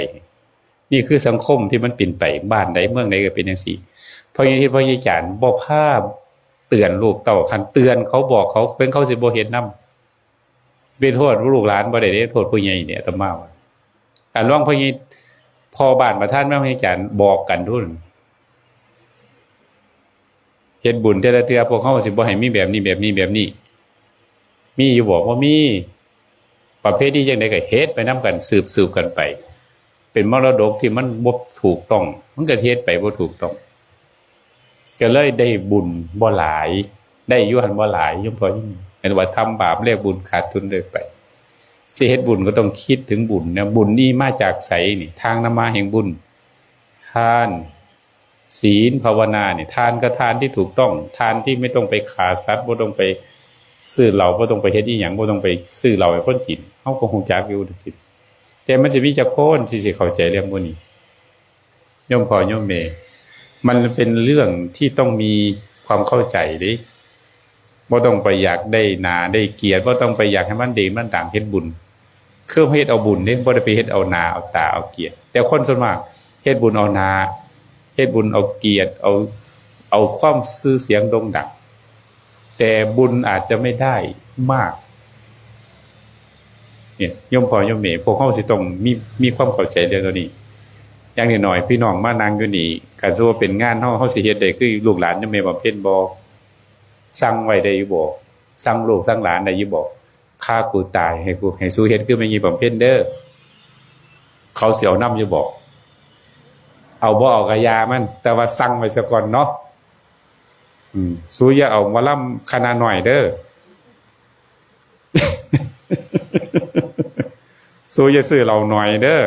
นี่คือสังคมที่มันเป็นไป บ้านใดเมืองใดก็เป็นจั่งซี้ พ่อใหญ่ทิศ พ่อใหญ่จาน บ่พาเตือนลูกเต้า คันเตือนเขาบอกเขา เพิ่นเขาสิบ่เฮ็ดนำ ไปโทษลูกหลานบ่ได้เด้ โทษผู้ใหญ่เนี่ย อาตมาว่า อันหลวงพ่อใหญ่ พ่อบ้านประธานแม่น พ่อใหญ่จาน บอกกันทุน เฮ็ดบุญแต่ละเทื่อ พวกเฮาสิบ่ให้มีแบบนี้ แบบนี้ แบบนี้ มีอยู่บ่ บ่มี ประเพณีจั่งใดก็เฮ็ดไปนำกัน สืบๆ กันไป เป็นมรดกที่มันบ่ถูกต้อง มันก็เฮ็ดไปบ่ถูกต้อง ก็เลยได้บุญบ่หลาย ได้อยู่หั่นบ่หลาย โยมพ่อโยมแม่ เห็นว่าทำบาปเรียกบุญขาดทุนเลยไป สิเฮ็ดบุญก็ต้องคิดถึงบุญนะ บุญนี่มาจากไสนี่ ทางนำมาแห่งบุญ ทาน ศีล ภาวนานี่ ทานก็ทานที่ถูกต้อง ทานที่ไม่ต้องไปฆ่าสัตว์ บ่ต้องไปซื้อเหล้า บ่ต้องไปเฮ็ดอีหยัง บ่ต้องไปซื้อเหล้าให้คนกิน เฮาก็ฮู้จักอยู่จั่งซี้ แต่มันสิมีจักคนที่สิเข้าใจเรื่องพวกนี้ โยมพ่อโยมแม่ มันเป็นเรื่องที่ต้องมีความเข้าใจเด้ บ่ต้องไปอยากได้หน้าได้เกียรติ บ่ต้องไปอยากให้มันเด่นมันดัง เฮ็ดบุญ คือเฮ็ดเอาบุญเด้ บ่ได้ไปเฮ็ดเอาหน้าเอาตาเอาเกียรติ แต่คนส่วนมากเฮ็ดบุญเอาหน้า เฮ็ดบุญเอาเกียรติ เอา เอาความชื่อเสียงโด่งดัง แต่บุญอาจจะไม่ได้มาก เนี่ย โยมพ่อโยมแม่ พวกเฮาสิต้องมี มีความเข้าใจเรื่องเหล่านี้ อย่างน้อยๆ พี่น้องมานั่งอยู่นี่ คันสมมุติว่าเป็นงานเฮา เฮาสิเฮ็ดได้คือลูกหลานโยมแม่บำเพ็ญบ่ สั่งไว้ได้อยู่บ่ สั่งลูกสั่งหลานได้อยู่บ่ ฆ่ากูตาย ให้กู ให้สูเฮ็ดคือแม่หญิงบำเพ็ญเด้อ เขาสิเอานำอยู่บ่ เอาบ่เอาก็อย่ามัน แต่ว่าสั่งไว้ซะก่อนเนาะ อืม สูอย่าเอาหมอลำคณะน้อยเด้อ สูอย่าซื้อเหล้าน้อยเด้อ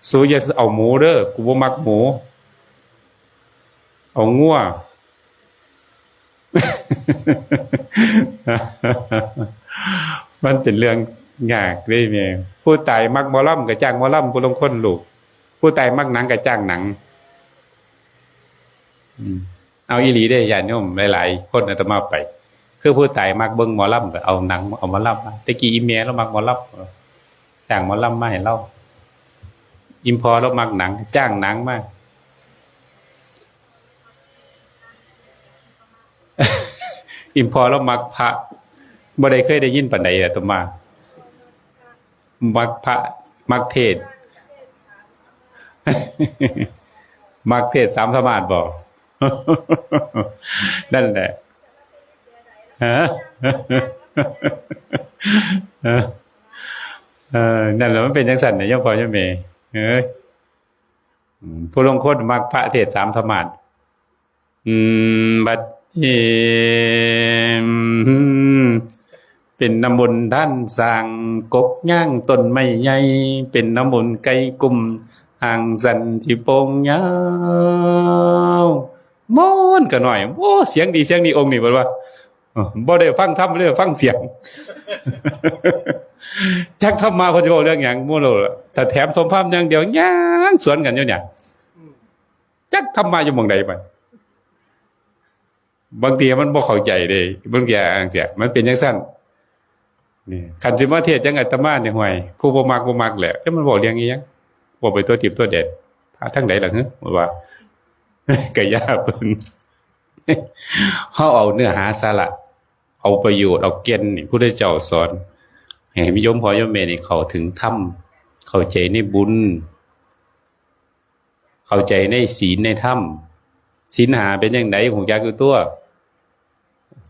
สูอย่าเอาหมูเด้อ กูบ่มักหมู เอางัว มันเป็นเรื่องยากเด้แม่ ผู้ตายมักหมอลำก็จ้างหมอลำ ผู้ลางคนลูก ผู้ตายมักหนังก็จ้างหนัง อืม เอาอีหลีเด้ญาติโยม หลายๆ คนอาตมาไป คือผู้ตายมักเบิ่งหมอลำก็เอาหนัง เอาหมอลำมา แต่กี้อีแม่ลาวมักหมอลำ จ้างหมอลำมาให้ลาว อีพ่อลาวมักหนัง จ้างหนังมา อีพ่อลาวมักพระ บ่ได้เคยได้ยินปานใดอาตมา มักพระ มักเทศน์ มักเทศน์สามธรรมาสน์บ่ นั่นแหละ ฮะ เออ เออ นั่นแหละ มันเป็นจั่งซั้นน่ะ โยมพ่อโยมแม่ เอ้ย อืม ผู้ลางคนมักพระเทศน์สามธรรมาสน์ อืม บัดนี้ อืม เป็นน้ำมนต์ท่านสร้างกกย่างต้นไม้ใหญ่ เป็นน้ำมนต์ไก่กุมหางสันที่โป่งยาว ม่วนก็หน่อย โอ้ เสียงดี เสียงดี องค์นี้ เพิ่นว่า เออ บ่ได้ฟังธรรม เลยฟังเสียง จักธรรมะเพิ่นสิเว้าเรื่องหยังหมู่เราล่ะ ถ้าแถมสมภาพอย่างเดียว ย่างสวนกันอยู่เนี่ย จักธรรมะอยู่หม่องใดบัด บางทีมันบ่เข้าใจเด้ บางทีจั่งซี้ มันเป็นจั่งซั่น นี่ คันสิมาเทศน์จั่งอาตมานี่ ห่วย ผู้บ่มักบ่มักแหละ จักมันเว้าเรื่องอีหยัง เว้าไปทั่วทิพย์ทั่วแดน พระทางใดล่ะ หึ ว่า ก็ย่าเพิ่น เฮาเอาเนื้อหาสาระ เอาประโยชน์ เอาแก่นนี่ พุทธเจ้าสอน ให้โยมพ่อโยมแม่นี่เข้าถึงธรรม เข้าใจในบุญ เข้าใจในศีลในธรรม ศีลห้าเป็นจั่งใด ฮู้จักอยู่ตั๊ว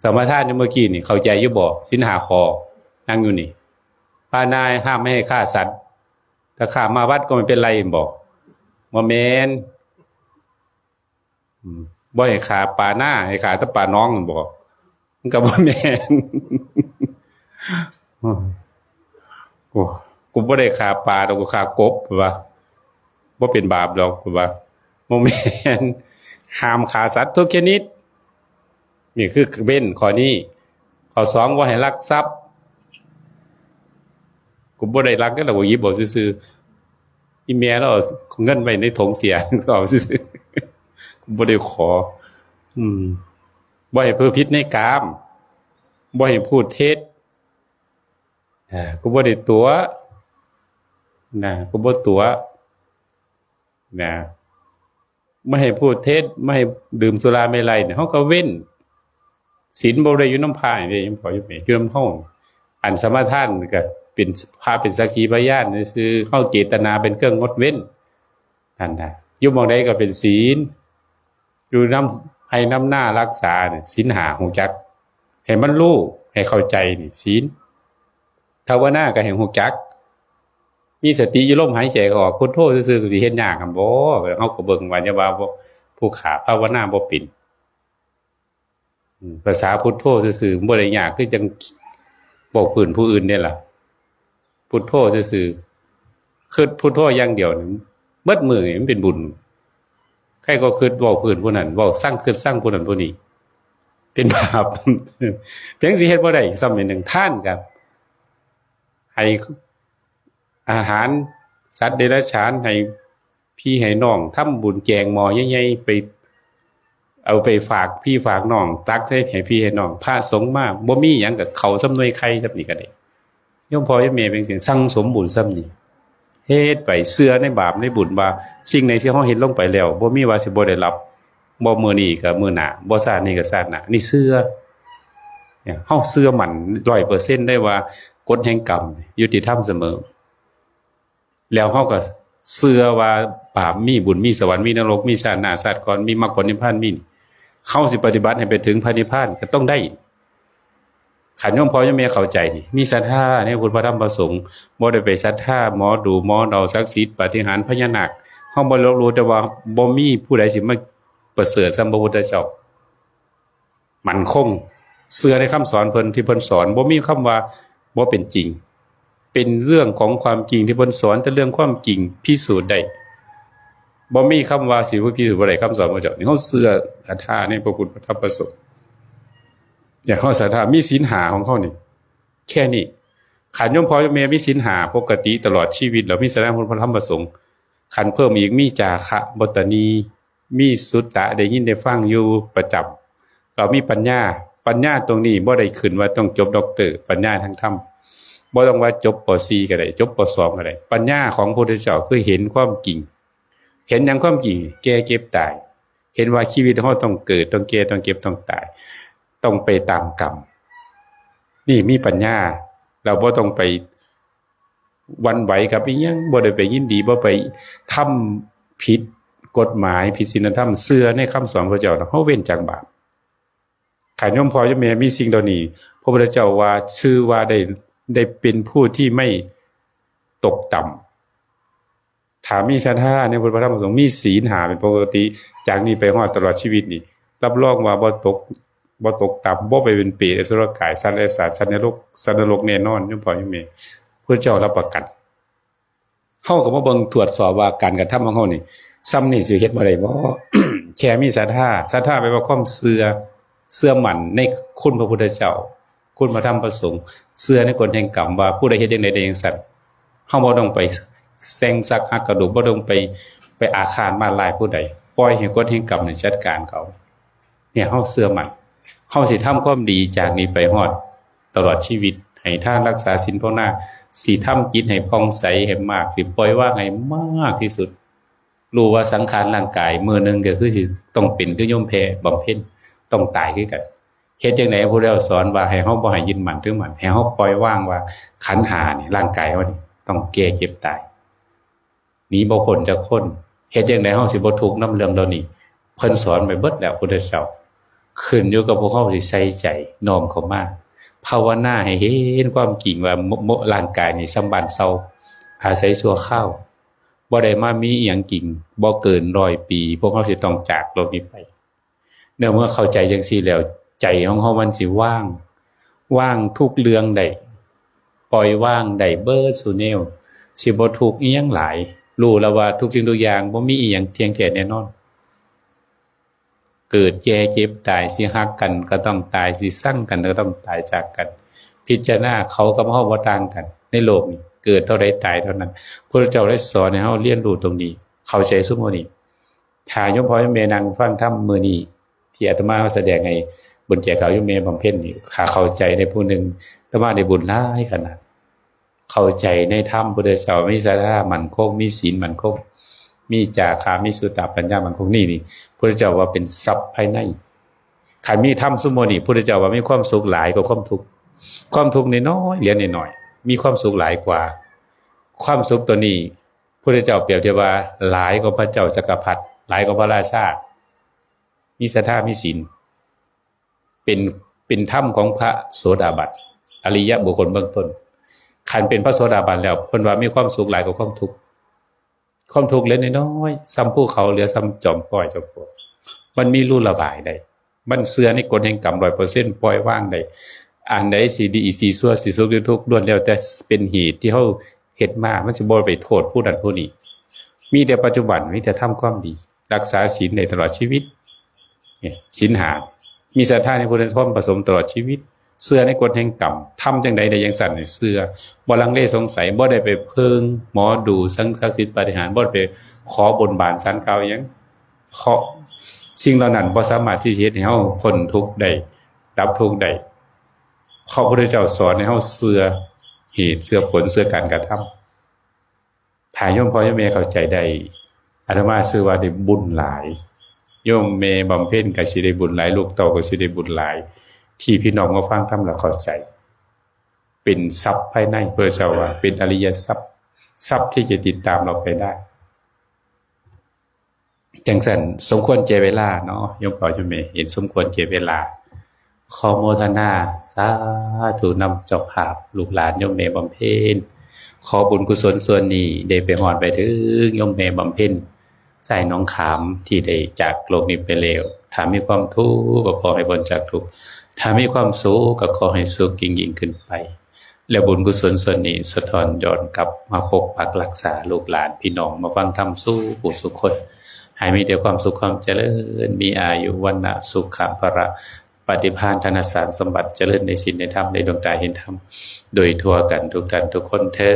สมาทานอยู่เมื่อกี้นี่ เข้าใจอยู่บ่ ศีลห้าข้อ นั่งอยู่นี่ ปาณา ห้ามไม่ให้ฆ่าสัตว์ ถ้าฆ่ามาวัดก็ไม่เป็นไรบ่ บ่แม่น อืม บ่ให้ฆ่าปลานา ให้ฆ่าแต่ปลาหนองนั่นบ่ มันก็บ่แม่น อืม โอ้ กูบ่ได้ฆ่าปลาดอก กูฆ่ากบ ว่า บ่เป็นบาปดอก ว่า บ่แม่น ห้ามฆ่าสัตว์ทุกชนิด นี่คือเว้นข้อนี้ ข้อสอง บ่ให้ลักทรัพย์ กูบ่ได้ลักเด้อล่ะ กูหยิบเอาซื่อๆ อีแม่ลาวเอาเงินไว้ในถุงเสีย เอาซื่อๆ กูบ่ได้ขอ อืม บ่ให้ประพฤติผิดในกาม บ่ให้พูดเท็จ อ่า กูบ่ได้ตั๋ว นะ กูบ่ตั๋ว นะ บ่ให้พูดเท็จ บ่ให้ดื่มสุราเมรัยเนี่ย เฮาก็เว้น ศีลบ่ได้อยู่นำพระนี่เด้ อยู่นำพ่ออยู่แม่ อยู่นำเฮา อันสมาทานก็เป็นพระเป็นสักขีพยานซื่อ เฮาเจตนาเป็นเครื่องงดเว้น นั่นน่ะ อยู่หม่องใดก็เป็นศีล อยู่นำไฮ่นำนารักษาเนี่ย ศีลห้าฮู้จัก ให้มันรู้ ให้เข้าใจนี่ ศีล ภาวนาก็ให้ฮู้จัก มีสติอยู่ลมหายใจเข้าออก พุทโธซื่อๆ สิเฮ็ดยากหั่นบ่ เฮาก็เบิ่งว่า อย่าว่าบ่ ผู้ข้าภาวนาบ่เป็น อืม ภาษาพุทโธซื่อๆ บ่ได้ยาก คือจั่งเว้าพื้นผู้อื่นเด้ล่ะ พุทโธซื่อๆ คิดพุทโธอย่างเดียวนี่ เบิดมื้อนี่มันเป็นบุญ ใครก็คิดเว้าพื้นผู้นั้น เว้าซังคิดซังผู้นั้นผู้นี้ เป็นบาป เพียงสิเฮ็ดบ่ได้อีกซ้ำนิดหนึ่ง ทานก็ให้อาหารสัตว์เดรัจฉาน ให้พี่ให้น้อง ทำบุญแจงหม้อใหญ่ๆ ไป เอาไปฝากพี่ฝากน้อง ตักใส่ให้พี่ให้น้อง พระสงฆ์มา บ่มีหยังก็เข้าซำหน่วยไข่ซำนี่ก็ได้ โยมพ่อโยมแม่เป็นจั่งซี้ สั่งสมบุญซำนี่ เฮ็ดไป เชื่อในบาปในบุญว่า สิ่งใดที่เฮาเฮ็ดลงไปแล้ว บ่มีว่าสิบ่ได้รับ บ่มื้อนี้ก็มื้อหน้า บ่ชาตินี้ก็ชาติหน้า นี่เชื่อ เนี่ย เฮาเชื่อมั่นร้อยเปอร์เซ็นต์ได้ว่ากฎแห่งกรรมยุติธรรมเสมอ แล้วเฮาก็เชื่อว่าบาปมี บุญมี สวรรค์มี นรกมี ชาติหน้าชาติก่อนมี มรรคผลนิพพานมี เฮาสิปฏิบัติให้ไปถึงพระนิพพานก็ต้องได้ คันโยมพ่อโยมแม่เข้าใจนี่ มีศรัทธาในพุทธพระธรรมพระสงฆ์ บ่ได้ไปศรัทธาหมอดูหมอเดา ศักดิ์สิทธิ์ปาฏิหาริย์พญานาค เฮาบ่ลบหลู่ แต่ว่าบ่มีผู้ใดสิมาประเสริฐส่ำพระพุทธเจ้า มั่นคง เชื่อในคำสอนเพิ่นที่เพิ่นสอน บ่มีคำว่าบ่เป็นจริง เป็นเรื่องของความจริงที่เพิ่นสอน แต่เรื่องความจริงพิสูจน์ได้ บ่มีคำว่าสิพิสูจน์บ่ได้คำสอนพระเจ้า นี่เฮาเชื่อศรัทธาในพระพุทธพระธรรมพระสงฆ์ อย่างเฮาศรัทธา มีศีลห้าของเฮานี่ แค่นี้ คันโยมพ่อโยมแม่มีศีลห้าปกติตลอดชีวิต แล้วมีศรัทธาพระพุทธพระธรรมพระสงฆ์ คันเพิ่มอีกมีจาคะ บ่ตะนี มีสุตตะ ได้ยินได้ฟังอยู่ประจำ เรามีปัญญา ปัญญาตรงนี้บ่ได้ขึ้นว่าต้องจบด็อกเตอร์ ปัญญาทางธรรม บ่ต้องว่าจบ ป.สี่ ก็ได้ จบ ป.สอง ก็ได้ ปัญญาของพระพุทธเจ้าคือเห็นความจริง เห็นหยังความจริง แก่เจ็บตาย เห็นว่าชีวิตเฮาต้องเกิด ต้องแก่ ต้องเจ็บ ต้องตาย ต้องไปตามกรรม นี่มีปัญญา เราบ่ต้องไปหวั่นไหวกับอิหยัง บ่ได้ไปยินดี บ่ไปทำผิดกฎหมาย ผิดศีลธรรม เชื่อในคำสอนพระเจ้า เฮาเว้นจากบาป คันโยมพ่อโยมแม่มีสิ่งเหล่านี้ พระพุทธเจ้าว่าชื่อว่าได้ ได้เป็นผู้ที่ไม่ตกต่ำ ถ้ามีศรัทธาในพุทธพระธรรมพระสงฆ์ มีศีลห้าเป็นปกติ จากนี้ไปฮอดตลอดชีวิตนี่ รับรองว่าบ่ตก บ่ตกต่ำ บ่ไปเป็นเปรต อสุรกาย สัตว์เดรัจฉาน สัตว์นรก สัตว์นรกแน่นอน โยมพ่อโยมแม่ พระเจ้ารับประกัน เฮาก็มาเบิ่งตรวจสอบว่าการกระทำของเฮานี่ ส่ำนี่สิเฮ็ดบ่ได้บ่ แค่มีศรัทธา ศรัทธาแปลว่าความเชื่อ เชื่อมั่นในคุณพระพุทธเจ้า คุณพระธรรมพระสงฆ์ เชื่อในกฎแห่งกรรมว่าผู้ใดเฮ็ดจั่งใดได้จั่งซั้น เฮาบ่ต้องไปแซงซักหักกระดูก บ่ต้องไป ไปอาฆาตมาดร้ายผู้ใด ปล่อยให้กฎแห่งกรรมนี่จัดการเขา เนี่ย เฮาเชื่อมั่น เฮาสิทำความดีจากนี้ไปฮอดตลอดชีวิต ให้ทานรักษาศีลภาวนา สิทำจิตให้ผ่องใสให้มาก สิปล่อยวางให้มากที่สุด รู้ว่าสังขารร่างกายมื้อหนึ่งก็คือสิต้องเป็นคือโยมแพบำเพ็ญ ต้องตายคือกัน เฮ็ดจั่งใดพระพุทธเจ้าสอนว่าให้เฮาบ่ให้ยึดมั่นถือมั่น ให้เฮาปล่อยวางว่าขันธ์ห้านี่ ร่างกายเฮานี่ต้องแก่เจ็บตาย หนีบ่พ้นจักคน เฮ็ดจั่งใดเฮาสิบ่ทุกข์นำเรื่องเหล่านี้ เพิ่นสอนไว้เบิดแล้วพุทธเจ้า ขึ้นอยู่กับพวกเฮาสิใส่ใจน้อมเข้ามา ภาวนาให้เห็นความจริงว่าโม- โม- ร่างกายนี่ส่ำบ้านเช่า อาศัยชั่วคราว บ่ได้มามีอีหยังจริง บ่เกินร้อยปี พวกเฮาสิต้องจากโลกนี้ไป เนื่องเมื่อเข้าใจจั่งซี้แล้ว ใจของเฮามันสิว่าง ว่างทุกเรื่องได้ ปล่อยวางได้เบิดซุแนว สิบ่ทุกข์อีหยังหลาย รู้แล้วว่าทุกสิ่งทุกอย่างบ่มีอีหยังเที่ยงแท้แน่นอน เกิดแก่เจ็บตาย สิฮักกันก็ต้องตาย สิชังกันก็ต้องตายจากกัน พิจารณาเขากับเฮาบ่ต่างกัน ในโลกนี้ เกิดเท่าใดตายเท่านั้น พระพุทธเจ้าได้สอนให้เฮาเรียนรู้ตรงนี้ เข้าใจซุมื้อนี้ ถ้าโยมพ่อโยมแม่นั่งฟังธรรมมื้อนี้ ที่อาตมามาแสดงให้บุญแก่เขาโยมแม่บำเพ็ญนี่ ถ้าเข้าใจในผู้หนึ่ง อาตมาได้บุญหลายขนาด เข้าใจในธรรมพุทธเจ้า มีศรัทธามั่นคง มีศีลมั่นคง มีจาคะ มีสุตตะปัญญามั่นคง นี่ นี่ พุทธเจ้าว่าเป็นทรัพย์ภายใน คันมีธรรมซุมื้อนี้ พุทธเจ้าว่ามีความสุขหลายกว่าความทุกข์ ความทุกข์น้อยๆ เหลือน้อยๆ มีความสุขหลายกว่า ความสุขตัวนี้ พุทธเจ้าเปรียบเทียบว่าหลายกว่าพระเจ้าจักรพรรดิ หลายกว่าพระราชา มีศรัทธามีศีล เป็น- เป็นธรรมของพระโสดาบัน อริยบุคคลเบื้องต้น คันเป็นพระโสดาบันแล้ว เพิ่นว่ามีความสุขหลายกว่าความทุกข์ ความทุกข์เหลือน้อยๆ ส่ำภูเขา เหลือส่ำจอมปอยจอมปลวก มันมีรูระบายได้ มันเชื่อในกฎแห่งกรรมร้อยเปอร์เซ็นต์ ปล่อยวางได้ อันใดสิดีสิชั่ว สิสุขหรือทุกข์ ล้วนแล้วแต่เป็นเหตุที่เฮาเฮ็ดมา มันสิบ่ไปโทษผู้นั้นผู้นี้ มีแต่ปัจจุบัน มีแต่ทำความดี รักษาศีลได้ตลอดชีวิต เนี่ย ศีลห้า มีศรัทธาในพุทธธรรมประสงค์ตลอดชีวิต เชื่อในกฎแห่งกรรม ทำจั่งใดได้จั่งซั้น เชื่อ บ่ลังเลสงสัย บ่ได้ไปเพิ่งหมอดูสิ่งศักดิ์สิทธิ์ปาฏิหาริย์ บ่ได้ไปขอบนบานศาลกล่าวหยัง เพราะสิ่งเหล่านั้นบ่สามารถที่จะเฮ็ดให้เฮาพ้นทุกข์ได้ ดับทุกข์ได้ เพราะพระพุทธเจ้าสอนให้เฮาเชื่อเหตุ เชื่อผล เชื่อการกระทำ ถ้าโยมพ่อโยมแม่เข้าใจได้ อาตมาเชื่อว่าได้บุญหลาย โยมแม่บำเพ็ญก็สิได้บุญหลาย ลูกเต้าก็สิได้บุญหลาย ที่พี่น้องมาฟังธรรมแล้วเข้าใจ เป็นทรัพย์ภายใน พระเจ้าว่าเป็นอริยทรัพย์ ทรัพย์ที่จะติดตามเราไปได้ จั่งซั้น สมควรแก่เวลาเนาะ โยมพ่อโยมแม่ เห็นสมควรแก่เวลา ขอโมทนาสาธุนำเจ้าภาพ ลูกหลานโยมแม่บำเพ็ญ ขอบุญกุศลส่วนนี้ได้ไปฮอดไปถึงโยมแม่บำเพ็ญ สายหนองขาม ที่ได้จากโลกนี้ไปแล้ว ถ้ามีความทุกข์ก็ขอให้พ้นจากทุกข์ ถ้ามีความสุขก็ขอให้สุขยิ่งๆขึ้นไป และบุญกุศลส่วนนี้สะท้อนย้อนกลับมาปกปักรักษาลูกหลานพี่น้อง มาฟังธรรมสู่ผู้สู่คน ให้มีแต่ความสุขความเจริญ มีอายุ วรรณะ สุขะ พละ ปฏิภาณ ธนสารสมบัติ เจริญในศีลในธรรม ในดวงตาเห็นธรรม โดยทั่วกันทุกท่านทุกคนเทอ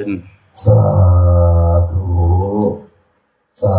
ญ สาธุ สา